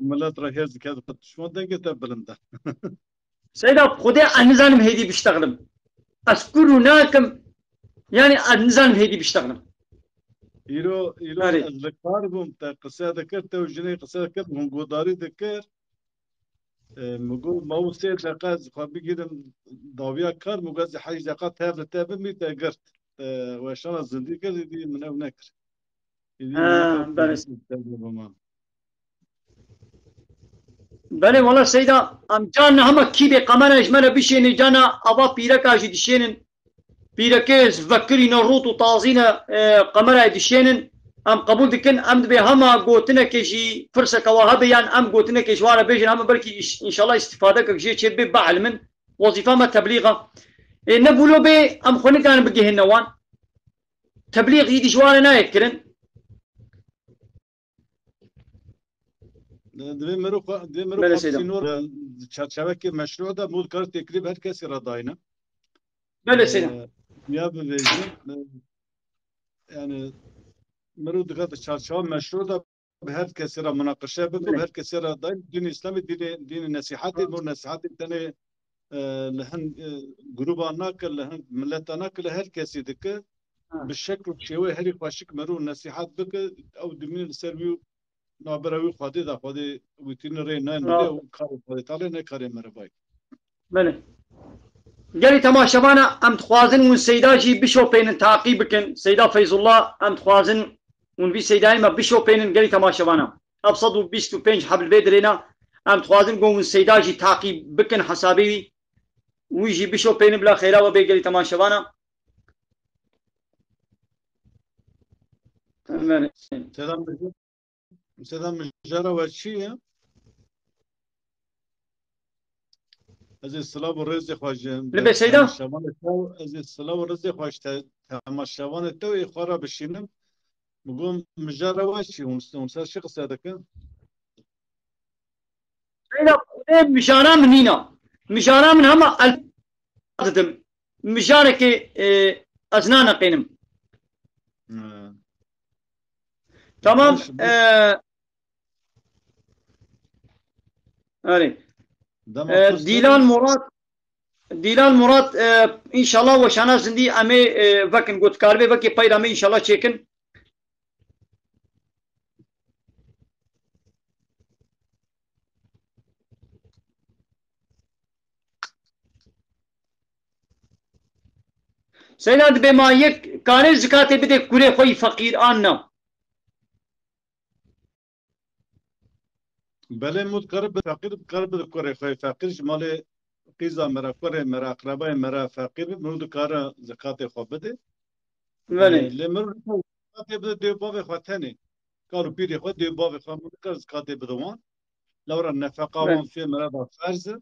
Millet re hêz dike, dişman dengê te bilind e. Seyda, Xwedê ez nizanim hêdî biştexlim. Ez kûr û nakim, yani ez nizanim hêdî biştexlim. Îro, îro Erê. Ez li kar bûm, te qise dikir, te û jinê qise dikir, hûn godarî dikir. E, min got, ma û sê deqa ez xwe bigîrim dawiya kar, min got, ez heyş deqa tev li te bim, te girt. Te weşana zindî kir, îdî min ew nekir. Îdî Ha, min belê. Belê wala Seyda, em carna hema kî bê kamera ji me re bişênê, carna ava pîreka jî dişênin. Pîrekê vekirîne, rût û tazîne, e, kamerayê dişênin. Em qebûl dikin, em dibê hema gotinekê jî firseke wa hebe, yan em gotinekê ji wan re bêjin, hema belkî îş-, înşallah îstîfadekek jê çê bê, bielmin. Wezîfa me teblîx e. Ê, ne bûlo bê, em xwe nikarin bigihîne wan. Teblîx îdî ji wan re nayê kirin. Divê mero xwe, divê mero Belê xwe Seyda. Sînor, e, çerçevekê meşru de mû dikare têkilî bi her kesî re dayne. Belê Seyda. E, ya bivêjin, e, yani mero dikare çarçewa meşru de bi her kesî re munaqeşe bibe, bi her kesî re dayne. Dîn Îslamê dînê, dînê nesîhetê, mor nesîhetê tenê e, li hin, e, grûba nake, li hin mileta nake, li her kesî dike. Ha. Bi şekl û şêweyê herî xweşik mero nesihat bike, ew dimîne li ser wî û nabera wî Xwedê de, Xwedê wî tîne rê nayên bide û karê Xwedê Teala ne karê merivayê. Belê. Gelî temaşevana, em dixwazin hûn Seyda jî bişopênin, taqî bikin. Seyda Feyzullah, em dixwazin hûn vî Seydayê me bişopênin, gelî temaşevana. Ev sed û bîst û pênc heb li vê dirêna. Em dixwazin ku hûn Seyda jî taqî bikin hesabê wî. Wî jî bişopênin bila xêra we bê gelî temaşevana. Selam. Selam, mijara we çi ye? Ez ê silav û rêzê xwe ji Li bê Seyda? Temaşevanê te, ez ê silav û rêzê xwe ji te, temaşevanê te ê xwe re bişînim. Min got, mijara we çi? Hûn, hûn ser çi qise dikin? Seyda, Xwedê mijara min nîna. Mijara min hema el didim. Mijarekê, e, ez naneqênim. Hmm. Tamam. Baş, baş. E, Erê. Dema E, tu Dîlan Murat, Dîlan Murat, e, înşallah weşana zindî em ê, e, vekin, gotikaribê vekê peyda me înşallah çêkin. Seyda, dibê ma yek karê zikatê bidê kurê xwe yî feqîr an na? Belê, mû dikare bi feqîr, dikare bi kurê xwe. Feqîr ji malê qîza me re, kurê me re, eqrebayê me re feqîr bi, mû dikare zekatê xwe bide. Belê. Ee, lê mû zekatê bide dê bavê xwe tenê. Kar û pîrê xwe, dê bavê xwe, mû dikare zekatê bide wan. Lewra nefeqa Belê. Wan fê me re de ferz e.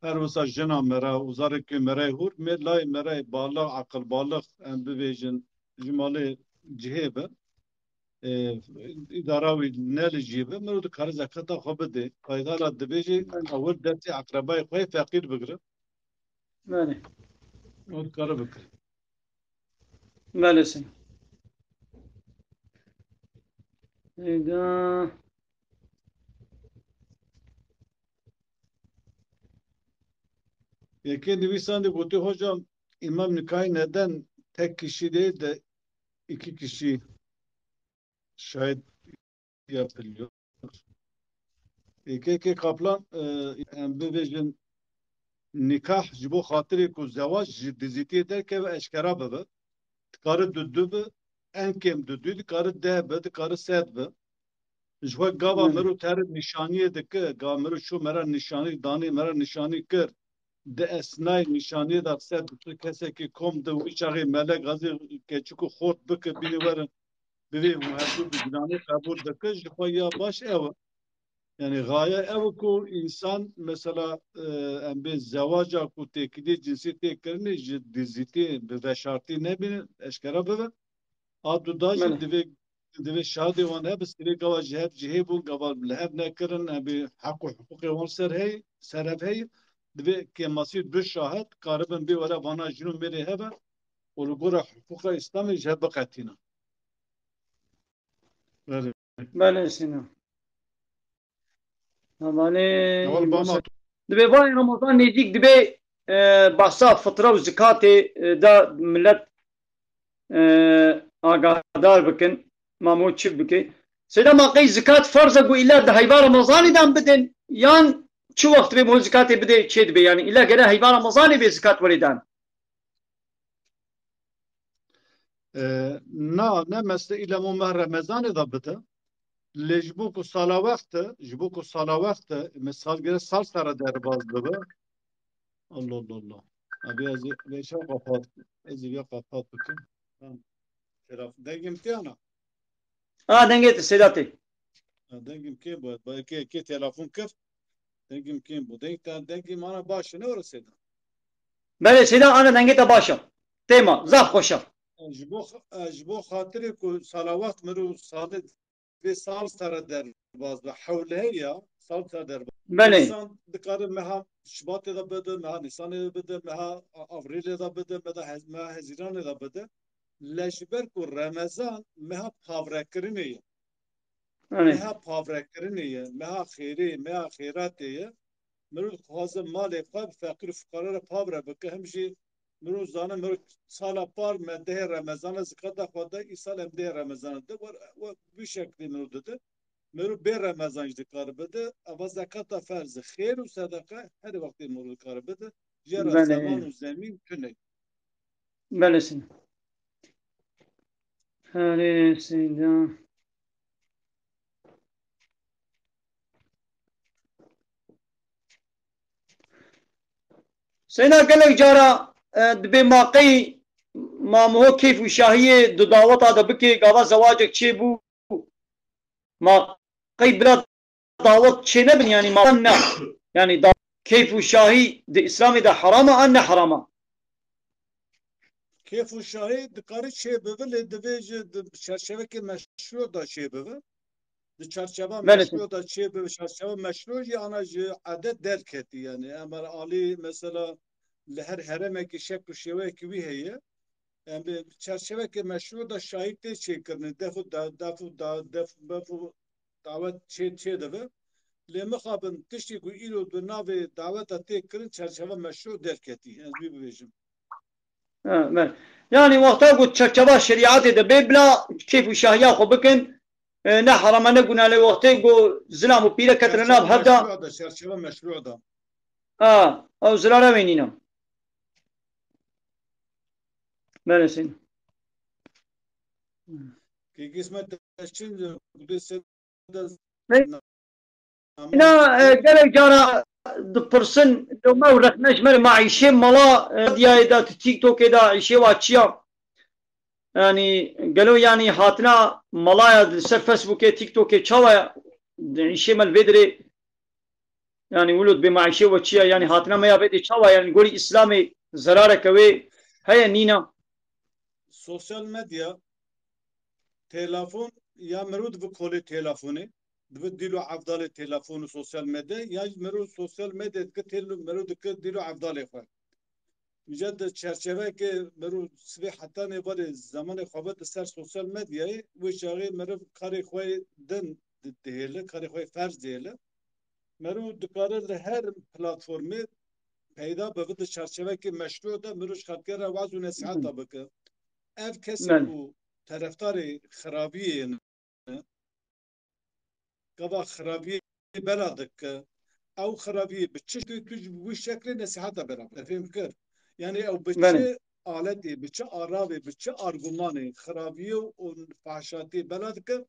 Her wisa jina me re û zarokê me re hûr, mêr layê me re balix, aqil balix, em bibêjin, ji malê cihê be, e, îdara wî ne li cihê be, mero dikare zekata xwe bide. Xwedê Teala dibêje, ewil destê eqrebayê xwe yê feqîr bigire. Belê. Ew dikare bikire. Belê sê. Êga. Yekê nivîsandî gotî, hocam, imam nikahî neden tek kişî değil de iki kişî şahit yapılıyor. Êkê Kaplan, e, em bibêjin nikah ji bo xatirê ku zewac ji dizîtiyê derkeve eşkera bibe. Dikare du du bi, en kêm du du, dikare deh bi, dikare sed bi. Ji xwe gava Hı. mero tere nîşaniyê dike, gava mero çû mera nîşanî danê, mera nîşanî kir. Di esnayê nîşaniyê de ser tu kesekî kom di wî çaxê melek gazê keçik û xort bike bînî werin bivê û hevdû bi giranî qebûl dike, ji xwe ya baş ew e. Yani gaye ew e ku însan mesela, e, em bê zewaca ku têkilî cinsî tê kirinê ji dizîtî bi veşartî nebîne, eşkera bibe. A du da jî Belê. divê, divê şahidê wan hebe, sirê gava ji hev cihê bûn, gava li hev nekirin, em bê heq û hiqûqê wan ser hey, ser hev hey, divê kêmasî du şahid karibin bê were vana jin û mêrê hebe û li gora hiqûqa Îslamê ji hev biqetînin. Belê. Belê Sîna. Hevalê Heval Îmam bana Sa- Dibê vay Remezan nêzîk dibe, e, behsa fitra û zikatê, e, da millet, e, agahdar bikin, mamoç çi bike. Seyda ma qey zikat farz e ku îlla di heyva Remezanê dan bidin, yan çi wext dibê mo zikatê bide çê dibe? Yani îlla gere heyva Remezanê bê zikat were dan? E, na, ne mesle îlla mo meh Remezanê da bide. Lê ji bo ku sala wext e, ji bo ku sala wext e, me salgire sal sere derbaz dibe. Allah Allah Allah. Abi ez ê vêşa kapat, ez ê vêşa kapat bikim. Tamam. Telefon, dengim tê ana? Ha, dengê te Seyda tê. Ha, dengim kêm bû. Ba-, kê, kê telefon kir? Dengim kêm bû. Deng te, dengê me ana baş e, ne were Seyda? Belê Seyda, ana dengê te baş e. Tê ma, zaf xweş e. Ji bo, ji bo xatirê ku sala wext miro salê vê sal sere derbaz be. Hewlê ya, sal sere derbaz. Belê. Însan dikare meha Şubatê de bide, meha Nîsanê de bide, meha Avrîlê de bide, meha Hez-, meha Hezîranê de bide. Lê ji ber ku Remezan meha pavrekirinê ye. Belê. Meha pavrekirinê ye, meha xêrê, meha xêratê ye. Mirov dixwaze malê xwe bi feqîr û fuqara re pavre bike, him jî mirov zane mirov sala par me dehê Remezana zikata xwe da, îsal em dehê Remezana de, we, we bi vî şeklî mirov dide. Mirov bê Remezan jî dikare bide, eva zekata ferz e, xêr û sedeqe her wextê mirov dikare bide, jê re Belê. Zeman û zemîn tune. Belê Seyda. Herê Seyda. Seyda gelek cara, e, dibê ma qey ma miho keyf û şahiyê di daweta de bikê, gava zewacek çêbû, ma qey bila dawet çênebin, yani ma ne? Yani da-, keyf û şahî di Îslamê de heram e an ne heram e? Keyf û şahî dikare çêbibe, lê divê ji di çerçevekê meşrû de çêbibe. Di çarçeva Belê. Meşrû de çêbibe, çarçeva meşrû jî ana ji edet derketî, yani. Emer alî mesela li her heremekî şekl û şêweyekî wî heye. Em bi çerçevekê meşrû de şahî tê çêkirinê, def û da-, def û da-, def, bef û dawet çê, çê dibe. Lê mixabin tiştî ku îro di navê daweta tê kirin çerçeva meşrû derketî. Ez wî bibêjim. Ha, me. Yani wexta ku çerçeva şerîatê de bê bila keyf û şahiya xwe bikin, e, ne herama ne guna lê wextê ku zilam û pîre ketine nav hev de. Meşrû de, çerçeva meşrû de. Ha, ew zirara wê nîne. Belê Seyda. Kekî Îsmet Teşçin, Kudê Seyda. Îna, e, gelek cara dipirsin, loma û rexne ji me re ma îşê mala, e, diyayê de, TikTokê de, îşê wa çi ya? Yani, gelo yani hatina malaya li ser Facebookê, TikTokê çawa ya? Îşê me li vê dirê Yani wilo dibê maîşê we çi ya? Yani hatina me ya vê dê çawa? Yani gorî Îslamê zerareke wê heye nîna? Sosyal medya, telefon ya mirov dibe kolê telefonê, dibe dîl û evdalê telefon û sosyal medya, ya jî mirov sosyal medya dike tel-, mirov dike dîl û evdalê xwe. Îca di çerçeveyeke mirov sibê hetanê berê zemanê xwe ve di ser sosyal medyayê, wê çaxê meriv karê xwe din di-, dihêle, karê xwe ferz dihêle. Meriv dikare li her platformê peyda bibe di çerçeveyeke meşrû de mirov ji xelkê re waz û nesîheta bike. Ev kesê Belê. Ku terefdarê xirabiyê ne, gava xirabiyê bela dike, ew xirabiyê bi çi şeklê tu ji wî şeklê nesîheta bela bike. Fêm kir? Yani ew bi Belê. Çi aletê, bi çi aravê, bi çi argumanê xirabiyê û fahşatiyê bela dike,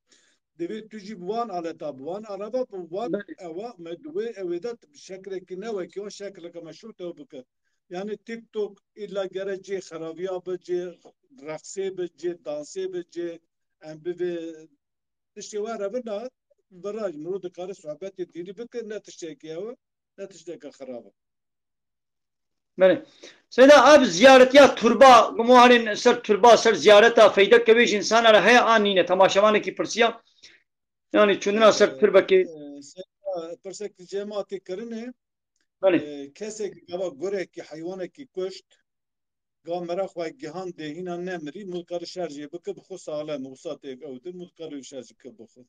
divê tu jî bi wan aleta, bi wan arava, bi wan Belê. Ewa, me di wê ewê de bi şeklekî ne wekî wan şekleke meşrû tew bike. Yani TikTok îlla gere cê xirabiya be, cê reqsê be, cê dansê be, cê em bivê tiştê we re bina, viraj mirov dikare sohbetê dînî bike, ne tiştekî ew e, ne tişteke xirab e. Belê. Seyda, ev ziyaretiya turba, gumoharên ser turba, ser ziyareta feydek kevê ji insana re heye an nîne? Temaşevanekî pirsiya. Yani çûnina ser Ee, turbekê. E, Seyda, pirsek li cem hatî kirinê. Belê. E, kesekî gava gurekî heywanekî kuşt, ga mera xwe gihan dê hîna nemirî, mû dikare şerjê bike bi xwe salem, wisa tê ew dir, mû dikare şerj bike bi xwe.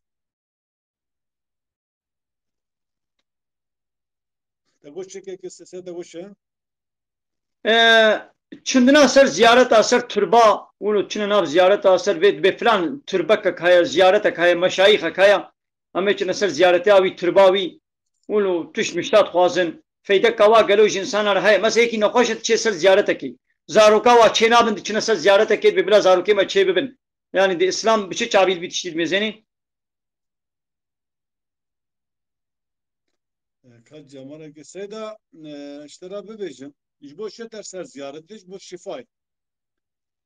Te got çekeke sese de got şey. E, çindina ser ziyareta, ser turba, wilo çine nav ziyareta, ser vê dibê filan turbekek heye, ziyaretek heye, meşayîxek heye. Em ê çine ser ziyarete wî, turba wî, wilo tişt mişta dixwazin. Feydeka wa gelo ji insana re heye. Mesela yekî nexweş e, diçe ser ziyaretekî. Zaroka wa çê nabin, diçine ser ziyaretekê dibê bila zarokê me çê bibin. Yani di Îslam bi çi çavî li vî tiştî dimêzênî? E, Ka Cemaleke Seyda, e, ji te re bibêjim, ji bo şeter ser ziyaretê, ji bo şîfayê.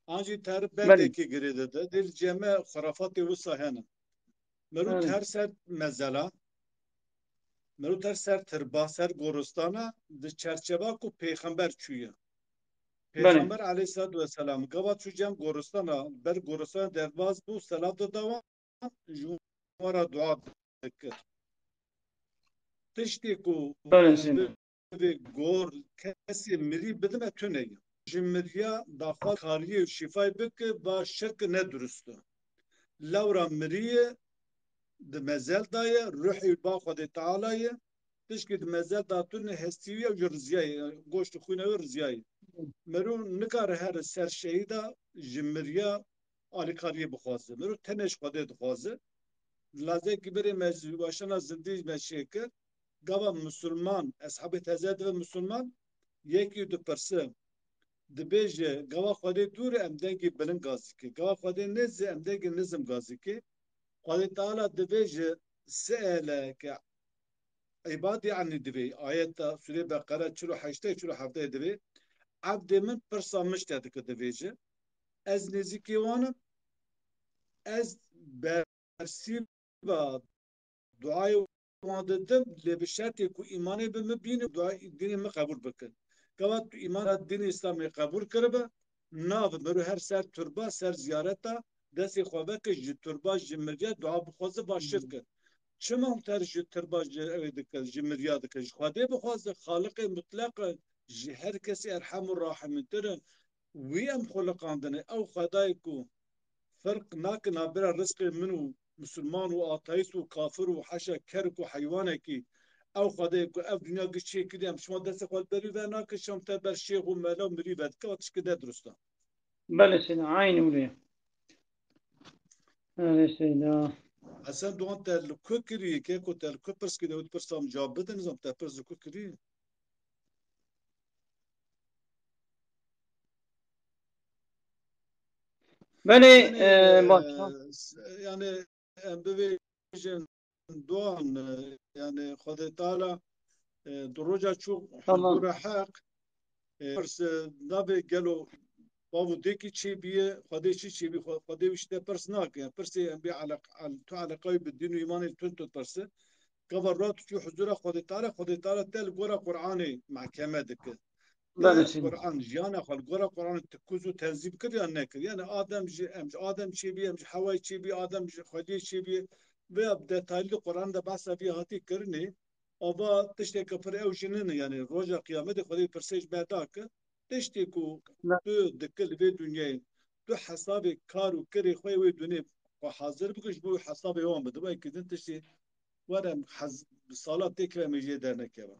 An jî te Belê. bendekî girê dide, dê li cem me xurafatê wisa hene. Mero Belê. ter ser mezela, mero ter ser tirba, ser goristana, di çerçeva ku pêxember çûye. Belê. Pêxember aleyhissalatu vesselam, gava çû cem goristana, ber goristana derbas bû, selam dida wan, ji wan re dua dikir. Tiştê ku Belê, Seyda. bivê gor kesê mirî bidime tune ye. Ji miriya daxwaz kariyê û şîfayê bike, va şirk ne durust e. Lewra miriyê di mezel de ye, ruhê ba Xwedê Teala ye. Tişkî di mezel de tune hestî wî ew jî riziyaye, goşt û xwîna wî riziyaye. Mero nikare here ser şehîda ji miriya alîkariyê bixwaze. Mero tenê ji Xwedê dixwaze. Lazekî berê me ji weşana zindî me çêkir. Gava misilman, eshabê teze dibe misilman, yekî dipirse, dibêje, gava Xwedê dûr e, em dengê bilind gazî ke. Gava Xwedê nêz e, em dengê nizm gazî ke. Xwedê Teala dibêje, se'eleke ibadî anî divê. Ayeta Sûrê Beqere çil û heştê, çil û hevdê divê. Evdê min pirsa min ji te dike dibêje. Ez nêzîkê wan im. Ez bersîva duayê wan didim, lê bi şertê ku îmanê bi min bînin, dua dînê min qebûl bikin. Gava tu îmana dînê Îslamê qebûl kiribe, nav miro her ser turba, ser ziyareta, destê xwe veke ji turba, ji miriya dua bixwaze va şirk e. Çima hûn ter ji turba ji ewê dike, ji miriya dike? Ji Xwedê bixwaze, Xaliqê mutleq e, ji her kesî erhem û rahimîntir e. Wî em xuliqandine. Ew Xwedayê ku ferq nake navbera rizqê min û misilman û ateîst û kafir û heşa kerk û heywanekî. Ew Xwedayê ku ev dinya giş çêkirî, em şima destê xwe li berî ve nake, şam te ber şêx û mela û mirî vedike, ew tişkî ne dirust e. Belê Seyda, eynî wilo ye. Belê Seyda. Hesen Doğan te li ku kirî, keko te li ku pirs kirî, ew pirsa min cewab bide, nizam te pirs li ku kirî. Belê, Yanî, e, e, baş. s-, yanî, em bibêjin Doğan, e, yanî Xwedê Teala, e, di roja çû Tamam. huzûra Heq, e, pirs, e, navê gelo bav û dêkî çêbîye, Xwedê çi çêbî, Xwe-, Xwedê wî ji te pirs nake. Pirsê em bê eleq-, el-, tu eleqayê bi dîn û îmanê tund tu pirse. Gava rat çû huzûra Xwedê Teala, Xwedê Teala te li gora Qur'anê mehkeme dike. Te Belê Seyda. Qur'an, jiyana xwe li gora Qur'anê tu kuz û tenzîm kir ya nekir. Yani Adem ji, em ji Adem çêbî, em ji Hewayê çêbî, Adem ji Xwediyê çêbî. Veya bi detaylı Qur'an de behsa vî hatî kirinê. Ava tişteke pir ew jî nîne, yani roja qiyametê Xwedê pirsê ji me dake. Tiştê ku Ne. tu dike li vê dinyayê, tu hesabê kar û kirê xwe yê wê dunê xwe hazir bike, ji bo hesabê wan bide. Wekî din tiştê were hez-, bi sala têkeve em ê jê dernekeve.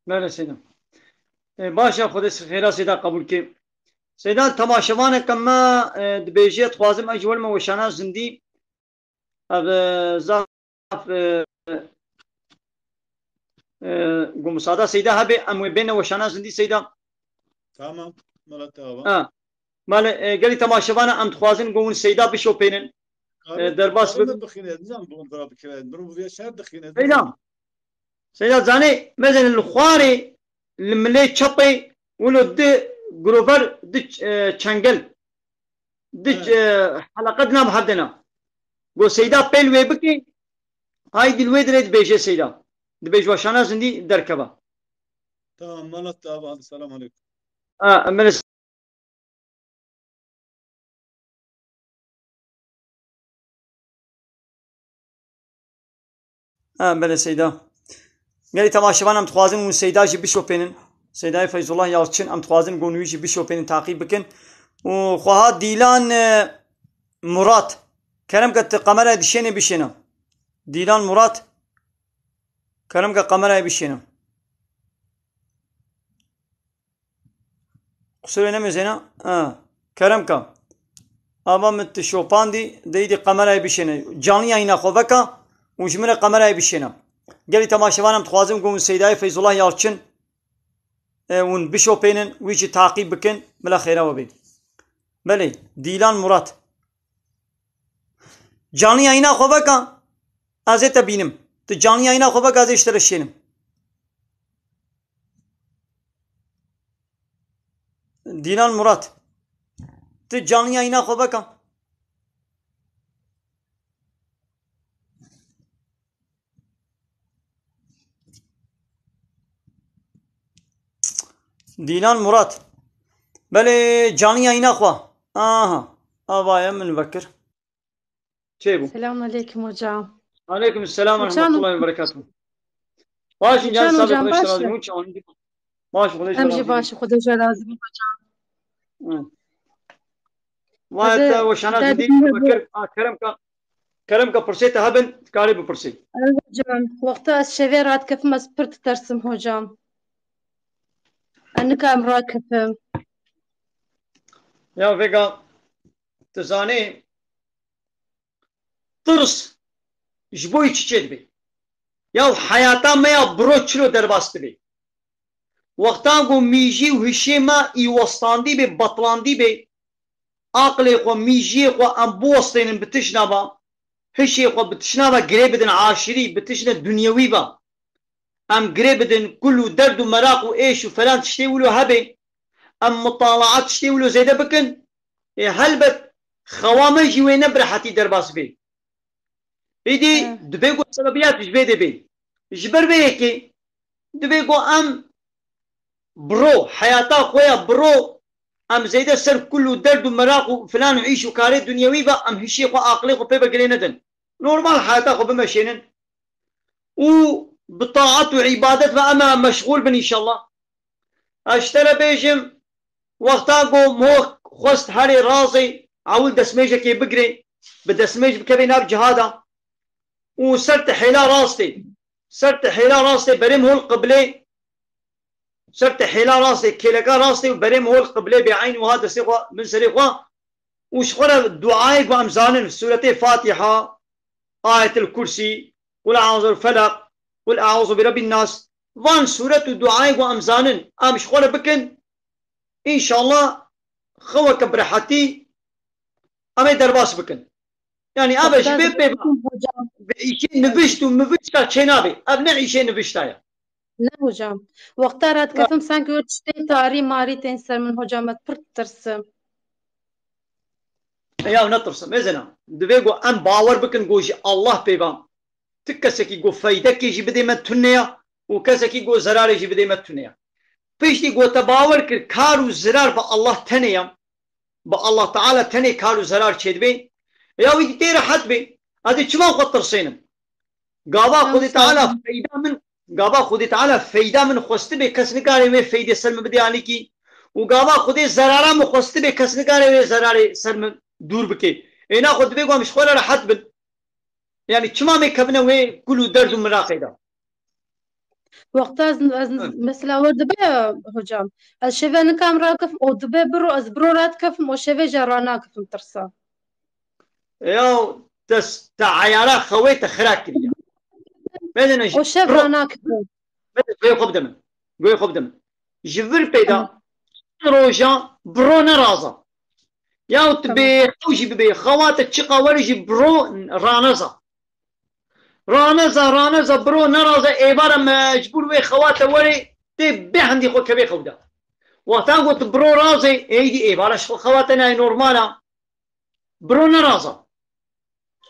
Belê Seyda. E, baş e, Xwedê xêra Seyda qebûl ke. Seyda, temaşevaneke me, e, dibêje, dixwazim ez ji we me weşana zindî. Ev, e, zaf, e, e, ku musada Seyda hebe, em wê bêne weşana zindî Seyda. Tamam, mala te ava. Ha. Male, e, gelî temaşevana em dixwazin ku hûn Seyda bişopênin. Karê, E, derbas karê bibin. me bixîne, nizam bi hûn bira bikeve. Mirov vê şer dixîne, Seyda. Seyda zanê, mezelê li xwarê, li milê çepê, wilo di grover, di, e, çengel. Di, He. e, heleqe di nav hev de ne. Go Seyda pêl wê bike, hay dil wê dirê dibêje Seyda. Dibêj weşana zindî derkeva. Tamam, mala te ava, hadi, selam aleyküm. Ha, em Ha, belê Seyda. Gelî temaşevan em dixwazin hûn Seyda jî bişopênin. Seydayê Feyzullah Yalçin em dixwazin hûn wî jî bişopênin, taqîb bikin. Û xweha Dîlan, e, Murat. Kerem ke tu kamerayê dişênê bişêne. Dîlan Murat. Kerem ke kamerayê bişêne. Qusurê nemê Zeyna. Ha. Kerem ka. Ava min tu şopandî, de îdî kamerayê bişêne. Canlı yayına xwe veka û ji min re kamerayê bişêne. Gelî temaşevanan dixwazim ku hûn Seydayê Feyzullah Yalçin, e, hûn bişopênin, wî jî taqîb bikin, bila xêra we bê. Belê, Dîlan Murat. Canlı yayına xwe veka, ez ê te bînim. Tu canlı yayına xwe veka, ez ê ji te re şênim. Dîlan Murat. Tu canlı yayına xwe veka. Dîlan Murat. Belê, canlı yayına xwe. Aha. Avaye min vekir. Çê bû. Selamun aleyküm hocam. Aleyküm selam ve rahmetullahi ve berekatuhu. Baş in can, hocam, sabit, baş in. Baş in, Xwedê ji we razî be. Em jî baş in, Xwedê ji we razî be hocam. Hı. Vay te weşana jî dî, Bekir, a, Kerem ka, Kerem ka pirsê te hebin, dikarî bipirsî. Ew hocam, wexta ez şevê radikevim, ez pir ditersim hocam. Ez nikarim rakevim. Ya vêga, tu zanî, tirs ji bo yî çi çêdibe? Ya heyata me ya biro çilo derbas dibe? Wextan ku mîjî û hişê me î westandî be, betlandî be, aqilê xwe, mîjiyê xwe em biwestênin bi tişna ve, hişê xwe bi tişna ve girê bidin aşirî, bi tişna dunyewî ve. Em girê bidin kul û derd û meraq û êş û felan tiştê wilo hebe. Em mitalaat tiştê wilo zêde bikin. Ê helbet xewa me jî wê ne bi rehetî derbas bê. Êdî, evet, divê ku sebebiyat ji vê de bê. Ji ber vê yekê divê ku em biro, heyata xwe ya biro, em zêde ser kul û derd û meraq û filan û îş û karê dunyewî ve em hişê xwe, aqilê xwe pê ve girê nedin. Normal heyata xwe bimeşênin. Û bi taat û îbadet ve em meşxûl bin înşallah. Ez ji te re bêjim, wexta ku moh xwest herê razê, ewil destmêjekê bigirê, bi destmêj bikevê nav cihada û ser ti hêla rastê, ser ti hêla rastê berê mihol qiblê, ser ti hêla rastê, kêleka rastê û berê mihol qiblê bê eyn wiha destê xwe bin serê xwe û ji xwe re duayê ku em zanin, Sûretê Fatiha, Ayetil Kursî, Kul Eûzu bil Felak, Kul Eûzu bi Rebbin Nas, van sûret û duayê ku em zanin, em ji xwe re bikin, înşallah xeweke bi rehetî em ê derbas bikin. Yani ev e ji bê pê ve, hocam, bi îşê nivişt û mivişta çênabê. Ev ne îşê nivişta ye. Ne hocam. Wexta radikevim sanki wek tiştê tarî marî tên ser min hocam, ez pir ditirsim. Ya netirsim. Êzena. Divê ku em bawer bikin ku ji Allah pê ve ti kesekî ku feydekê jî bidê me tune ya û kesekî ku zerarê jî bidê me tune ya. Piştî ku te bawer kir kar û zirar bi Allah tenê ya, bi Allah Teala tenê kar û zerar çêdibe, ya wî tê rehet be. Ez ê çima xwe tirsênim? Gava Xwedê Teala feyda min, gava Xwedê Teala feyda min xwestibe, kes nikare wê feydê ser min bidê alîkî. Û gava Xwedê zerara min xwestibe, kes nikare wê zerarê ser min dûr bike. Êna xwe divê ku em ji xwe re rehet bin. Yani çima mê kevine wê kul û derd û miraqê de? Wexta ez, ez Hı. mesela wer dibe hocam. Ez şeve nikam rakevim, o dibe biro, ez biro radikevim, o şeve jî ranakevim tirsa. Ya te s-, te eyara xewê te xira kiriye. Medine ji O şev bro-, ranakevim. Medine, guhê xwe bide min. Guhê xwe bide min. Ji vir pêda Tamam. roja bro neraza. Ya tu Tamam. bê xew jî bibê, xewa te çiqa were jî bro raneza. Raneza, raneza, bro neraza, êvara mecbûr wê xewa te were, tê bê hendî xwe kevê xew de. Wexta got bro razê, êdî êvara ji xwe xewa te nayê normal a. Bro neraza.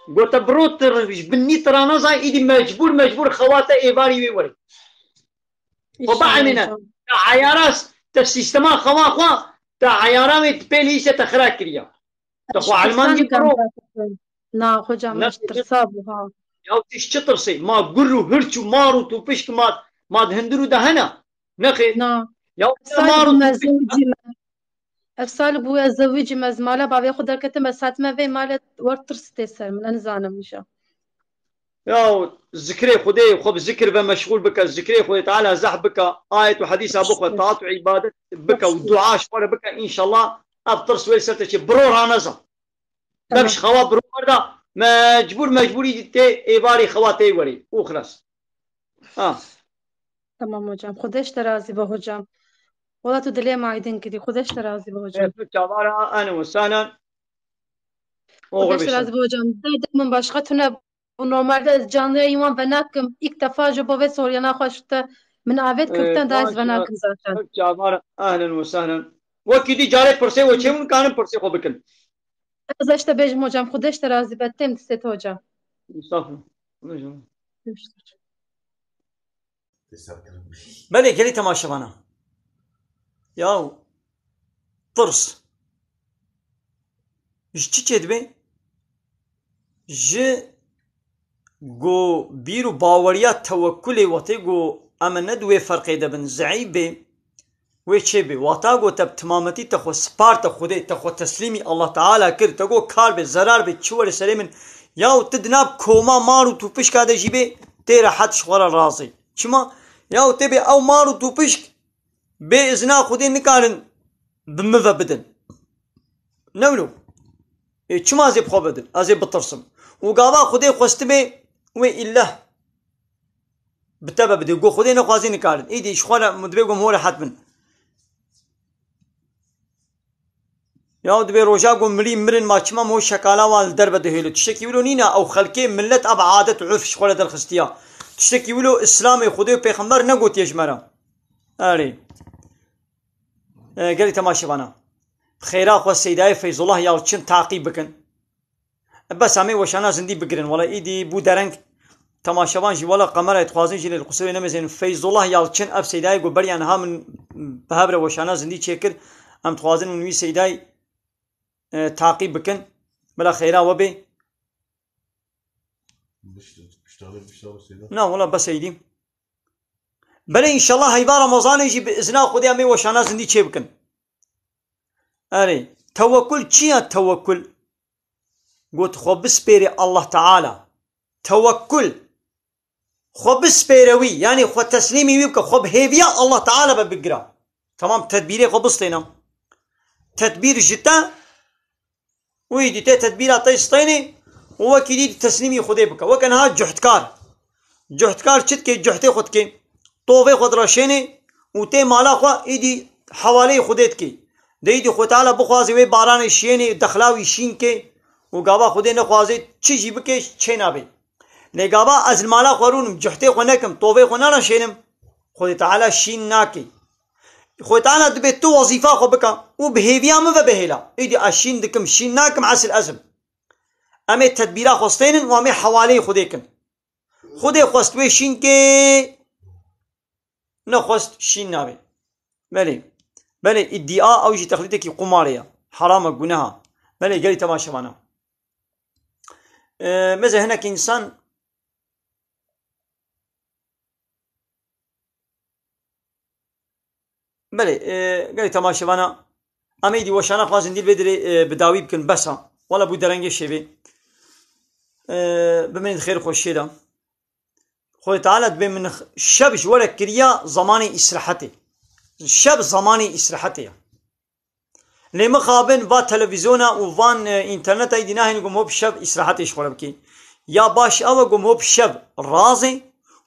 Gote bro tu ji binî tu raneza, îdî mecbûr, mecbûr xewa te êvarî wê were. Xwe İnşallah, bielmîne. inşallah. Te eyara s-, te sîstema xewa xwe, te eyara wê di pê lîse te xira kiriya. Te xwe Elman dî bro. Na, hocam, Ne, ez tirsa bû, ha. Ya tu ji çi tirsê? Ma gur û hirç û mar û tûpişk ma, ma di hundir û de hene? Nexê. Na. Ya Ev sal mar û bû me tûpişk zewicî me. Ev sal bû ez zewicî me, ez mala bavê xwe derketim, ez hatime vê malê wer tirs tê ser min, ez nizanim îja. Ya zikrê Xwedê, xwe bi zikir ve meşgûl bike, zikrê Xwedê Teala zehf bike, ayet û hedîsa bixwe, taat û îbadet bike û dua ji xwe re bike, înşallah ev tirs wê li ser te çê. Biro raneza. Dev Tamam. ji xewa biro werda, mecbûr, mecbûrî tê êvarî xewa tê werî. Û xilas. Ha. Tamam hocam. Xwedê ji te razî be hocam. Wela tu dilê me aydin kirî. Xwedê ji te razî be hocam. Evet, çavara, ahlen ve sahlen. Oxir Xwedê ji te razî be hocam. Derdek min başqa tune bû. Normalde ez canlı yayın wan venakim. İlk defa ji bo vê soriyana xwe ji te min avêt kirtin da ez venakim zaten. Çavara, ahlen ve sahlen. Wekî dî carê pirsê we çê hûn kanin pirsê xwe bikin. Ez ji te bêjim hocam. Xwedê ji te razî be. Têm distê te hocam. Estağfurullah. Görüşürüz. Belê gelî temaşevana. Yaw tirs ji çi çêdibe? Ji ku bîr û baweriya tewekkulê wextê ku em ne di wê ferqê de bin, zeîf bê, wê çê bê. Wexta ku te bi timametî te xwe sparte Xwedê, te xwe teslîmî Allah Teala kir, te got kar bê, zerar bê, çi were serê min, yaw tu di nav koma mar û tûpişka de jî bê, tê rehet ji xwe re razî. Çima? Yaw tê bê ew mar û tûpişk bê izna Xwedê nikarin bi min ve bidin. Ne wilo? Ê, çima ez ê bi xwe bidin? Ez ê bitirsim. Û gava Xwedê xwestibê wê îlleh bi te ve bidê. Go Xwedê nexwazî nikarin. Îdî ji xwe re min divê go min hore het bin. Ya divê roja ku mirî mirin ma çima mo şekala wan li derve dihêlo. Tiştekî wilo nîne, ew xelkê millet ev adet û urf ji xwe re derxistiya. Tiştekî wilo Îslamê Xwedê û Pêxember negotiye ji me re. Erê. E, gelî temaşevana. Xêra xwe Seydayê Feyzullah Yalçin taqîb bikin. Bes em ê weşana zindî bigirin. Wela îdî bû dereng. Temaşevan jî wela qemera dixwazin jî lê li qusirê nemêzin. Feyzullah Yalçin ev Seydayê ku beriya niha min bi hev re weşana zindî çêkir. Em dixwazin hûn wî Seydayê, e, taqîb bikin. Bila xêra we bê. Na, wela bes êdî. Belê înşallah heyva Remezanê jî bi izna Xwedê em ê weşana zindî çê bikin. Erê, tewekkul çi ya tewekkul? Got xwe bispêrê Allah Teala. Tewekkul. Xwe bispêre wî, yanî xwe teslîmî wî bike, xwe bi hêviya Allah Teala ve bigira. Tamam, tedbîrê xwe bistêne. Tedbîr ji te û îdî tê tedbîra te stênê û wekî dî teslîmî Xwedê bike. Weke niha cuhdkar. Cuhdkar çi dike? Cuhdê xwe dike. Tovê xwe direşênê û tê mala xwe îdî hewaleyê Xwedê dike. De îdî Xwe Teala bixwaze wê baranê şiyênê, dexla wî şîn ke û gava Xwedê nexwaze çi jî bike çê nabe. Lê gava ez li mala xwe rûnim, cuhdê xwe nekim, tovê xwe nereşênim, Xwedê Teala şîn nake. Xwedê Teala dibê tu wezîfa xwe bika û bi hêviya min ve bihêla. Îdî ez şîn dikim, şîn nakim, esil ez im. Em ê tedbîra xwe stênin û em ê hewaleyê Xwedê kin. Xwedê xwest wê şîn kê, nexwest şîn nabe. Belê. Belê, îdîa ew jî texlîtekî qumarê ye. Heram e, guneha. Belê, gelî temaşevana. Ee, meze hinek însan Belê, e, gelê temaşevana, em ê dî weşana xwe zindî li vê dirê, e, bi dawî bikin, bes a. Wela bû derengê şevê. E, bimînin xêr xweşiyê de. Xwedê Teala dibê min x-, şev ji we re kiriya zemanê îsrehetê. Şev zemanê îsrehetê ye. Lê mixabin va televîzyona û van, e, înterneta îdî nahêne ku min hop şev îsrehetê ji xwe re bikî. Ya baş ew e ku min hop şev razê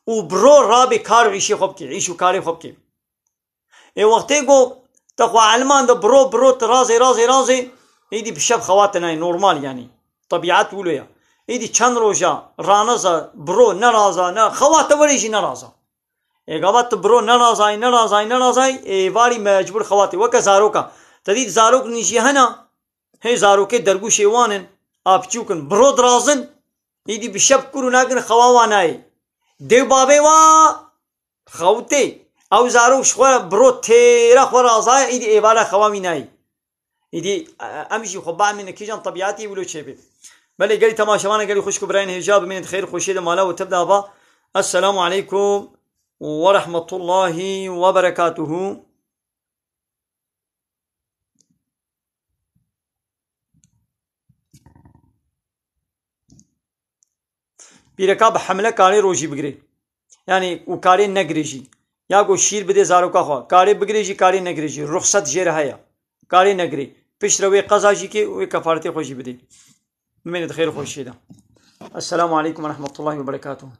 û bi ro rabê kar û îşê xwe bikî, îş û karê xwe bikî. Ê wextê ku te xwe elmande bi ro, bi ro tu razê, razê, razê, îdî bi şev xewa te nayê, normal yanî. Tebîet wilo ye. Îdî çend roja raneza, bi ro neraza, ne, xewa te werê jî neraza. Ê gava tu bi ro nerazayî, nerazayî, nerazayî, ê êvarî mecbûr xewa tê. Weke zaroka. Te dît zarok nîjî hene, hê zarokê dergûşê wan in, a piçûk in. Bi ro dirazin, îdî bi şev kur û nakin xewa wan nayê. Dê û bavê wa xewtê. Ew zarok ji xwe bi ro têra xwe razayê, îdî êvara xewa wî nayê. Îdî, e, em jî xwe bamîne kîjan tebîetî wilo çêbê. Belê gelî temaşevanê gelî xwişk û birayên hêja bimînin di xêr xweşiyê de mala we tev de ava. Esselamu aleykum ve rahmetullahi ve berekatuhu. Pîreka bi hemle karê rojî bigirê. Yanî û karê negirê jî. Ya ku şîr bidê zaroka xwe. Karê bigirê jî, karê negirê jî. Ruxsat jê re heye. Karê negirê. Piştre wê qeza jî kê û wê kefaretê xwe jî bidê. Bimêne di xêr û xweşiyê de. Esselamu aleykum ve rahmetullahi ve berekatuhu.